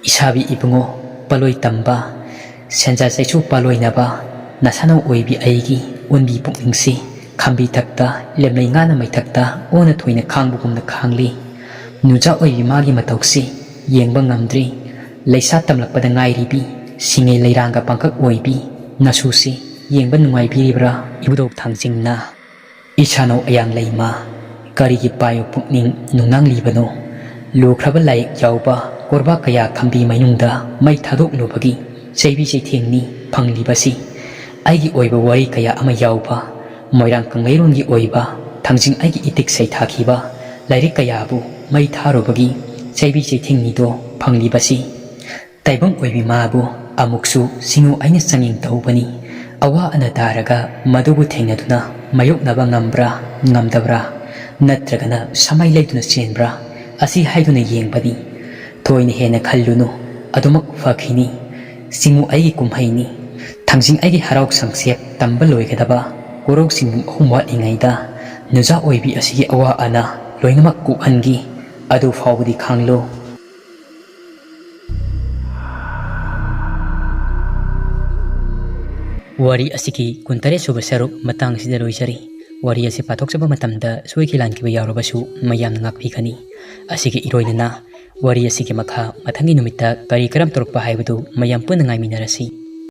"ꯏꯁꯥꯕꯤ ꯏꯕꯨꯡꯉꯣ, ꯄꯥꯂꯣꯏ ꯇꯝꯕ, ꯁꯦꯟꯖꯥ ꯆꯩꯁꯨ ꯄꯥꯂꯣꯏꯅꯕ ꯅꯁꯥꯅꯧ ꯑꯣꯏꯕꯤ ꯑꯩꯒꯤ ꯑꯣꯟꯕꯤ ꯄꯨꯛꯅꯤꯡꯁꯤ ꯈꯥꯝꯕꯤ ꯊꯛꯇ ꯂꯦꯝꯂꯩ ꯉꯥꯅ ꯃꯩꯊꯛꯇ ꯑꯣꯟꯅ ꯊꯣꯏꯅ ꯈꯥꯡꯕꯒꯨꯝꯅ ꯈꯥꯡꯂꯤ꯫ ꯅꯨꯖꯥ ꯑꯣꯏꯕꯤ ꯃꯥꯒꯤ ꯃꯇꯧꯁꯤ ꯌꯦꯡꯕ ꯉꯝꯗ꯭ꯔꯤ꯫ ꯂꯩꯁꯥ ꯇꯝꯂꯛꯄꯗ ꯉꯥꯏꯔꯤꯕꯤ ꯁꯤꯡꯉꯩ ꯂꯩꯔꯥꯡꯒ ꯄꯥꯡꯀꯛ ꯑꯣꯏꯕꯤ ꯅꯁꯨꯁꯤ ꯌꯦꯡꯕ ꯅꯨꯡꯉꯥꯏꯕꯤꯔꯤꯕ꯭ꯔꯥ?" ꯏꯕꯨꯙꯧ ꯊꯥꯡꯖꯤꯡꯅ, "ꯏꯁꯥꯅꯧ ꯑꯌꯥꯡ ꯂꯩꯃ, ꯀꯔꯤꯒꯤ ꯄꯥꯏꯌꯨ ꯄꯨꯛꯅꯤꯡ ꯅꯨꯡꯅꯥꯡꯂꯤꯕꯅꯣ? ꯂꯨꯈ꯭ꯔꯕ ꯂꯥꯏꯌꯦꯛ ꯌꯥꯎꯕ ꯀꯣꯔꯕꯥꯛ ꯀꯌꯥ ꯈꯝꯕꯤ ꯃꯩꯅꯨꯡꯗ ꯃꯩ ꯊꯥꯗꯣꯛꯂꯨꯕꯒꯤ ꯆꯩꯕꯤ ꯆꯩꯊꯦꯡꯅꯤ ꯐꯪꯂꯤꯕꯁꯤ꯫ ꯑꯩꯒꯤ ꯑꯣꯏꯕ ꯋꯥꯔꯤ ꯀꯌꯥ ꯑꯃ ꯌꯥꯎꯕ, ꯃꯣꯏꯔꯥꯡ ꯀꯪꯂꯩꯔꯣꯟꯒꯤ ꯑꯣꯏꯕ ꯊꯥꯡꯖꯤꯡ ꯑꯩꯒꯤ ꯏꯇꯤꯛ ꯁꯩꯊꯥꯈꯤꯕ ꯂꯥꯏꯔꯤꯛ ꯀꯌꯥꯕꯨ ꯃꯩ ꯊꯥꯔꯨꯕꯒꯤ ꯆꯩꯕꯤ ꯆꯩꯊꯦꯡꯅꯤꯗꯣ ꯐꯪꯂꯤꯕꯁꯤ꯫ ꯇꯥꯏꯕꯪ ꯑꯣꯏꯕꯤ ꯃꯥꯕꯨ ꯑꯃꯨꯛꯁꯨ ꯁꯤꯡꯉꯨ ꯑꯩꯅ ꯆꯥꯡꯌꯦꯡ ꯇꯧꯕꯅꯤ꯫ ꯑꯋꯥ ꯑꯅꯥ ꯇꯥꯔꯒ ꯃꯗꯨꯕꯨ ꯊꯦꯡꯅꯗꯨꯅ ꯃꯥꯌꯣꯛꯅꯕ ꯉꯝꯕ꯭ꯔꯥ, ꯉꯝꯗꯕ꯭ꯔꯥ, ꯅꯠꯇ꯭ꯔꯒꯅ ꯁꯃꯥꯏ ꯂꯩꯗꯨꯅ ꯆꯦꯟꯕ꯭ꯔꯥ, ꯑꯁꯤ ꯍꯥꯏꯗꯨꯅ ꯌꯦꯡꯕꯅꯤ꯫ ꯊꯣꯏꯅ ꯍꯦꯟꯅ ꯈꯜꯂꯨꯅꯨ, ꯑꯗꯨꯃꯛ ꯐꯈꯤꯅꯤ꯫ ꯁꯤꯡꯉꯨ ꯑꯩꯒꯤ ꯀꯨꯝꯍꯩꯅꯤ꯫ ꯊꯥꯡꯖꯤꯡ ꯑꯩꯒꯤ ꯍꯔꯥꯎ ꯁꯪꯁꯦꯞ ꯇꯝꯕ ꯂꯣꯏꯒꯗꯕ ꯀꯣꯔꯧ ꯆꯤꯡꯕꯨꯝ ꯑꯍꯨꯝ ꯋꯥꯠꯂꯤꯉꯩꯗ ꯅꯨꯖꯥ ꯑꯣꯏꯕꯤ ꯑꯁꯤꯒꯤ ꯑꯋꯥ ꯑꯅꯥ ꯂꯣꯏꯅꯃꯛ ꯀꯣꯛꯍꯟꯒꯦ꯫ ꯑꯗꯨ ꯐꯥꯎꯕꯗꯤ ꯈꯥꯡꯂꯨ꯫" ꯋꯥꯔꯤ ꯑꯁꯤꯒꯤ ꯀꯨꯟꯇꯔꯦꯠ ꯁꯨꯕ ꯁꯔꯨꯛ ꯃꯇꯥꯡ ꯑꯁꯤꯗ ꯂꯣꯏꯖꯔꯤ꯫ ꯋꯥꯔꯤ ꯑꯁꯤ ꯄꯥꯊꯣꯛꯆꯕ ꯃꯇꯝꯗ ꯁꯣꯏꯈꯤ ꯂꯥꯟꯈꯤꯕ ꯌꯥꯎꯔꯕꯁꯨ ꯃꯌꯥꯝꯅ ꯉꯥꯛꯄꯤꯒꯅꯤ꯫ ꯑꯁꯤꯒꯤ ꯏꯔꯣꯏꯅꯅ ꯋꯥꯔꯤ ꯑꯁꯤꯒꯤ ꯃꯈꯥ ꯃꯊꯪꯒꯤ ꯅꯨꯃꯤꯠꯇ ꯀꯔꯤ ꯀꯔꯝ ꯇꯧꯔꯛꯄ ꯍꯥꯏꯕꯗꯨ ꯃꯌꯥꯝ ꯄꯨꯟꯅ ꯉꯥꯏꯃꯤꯟꯅꯔꯁꯤ꯫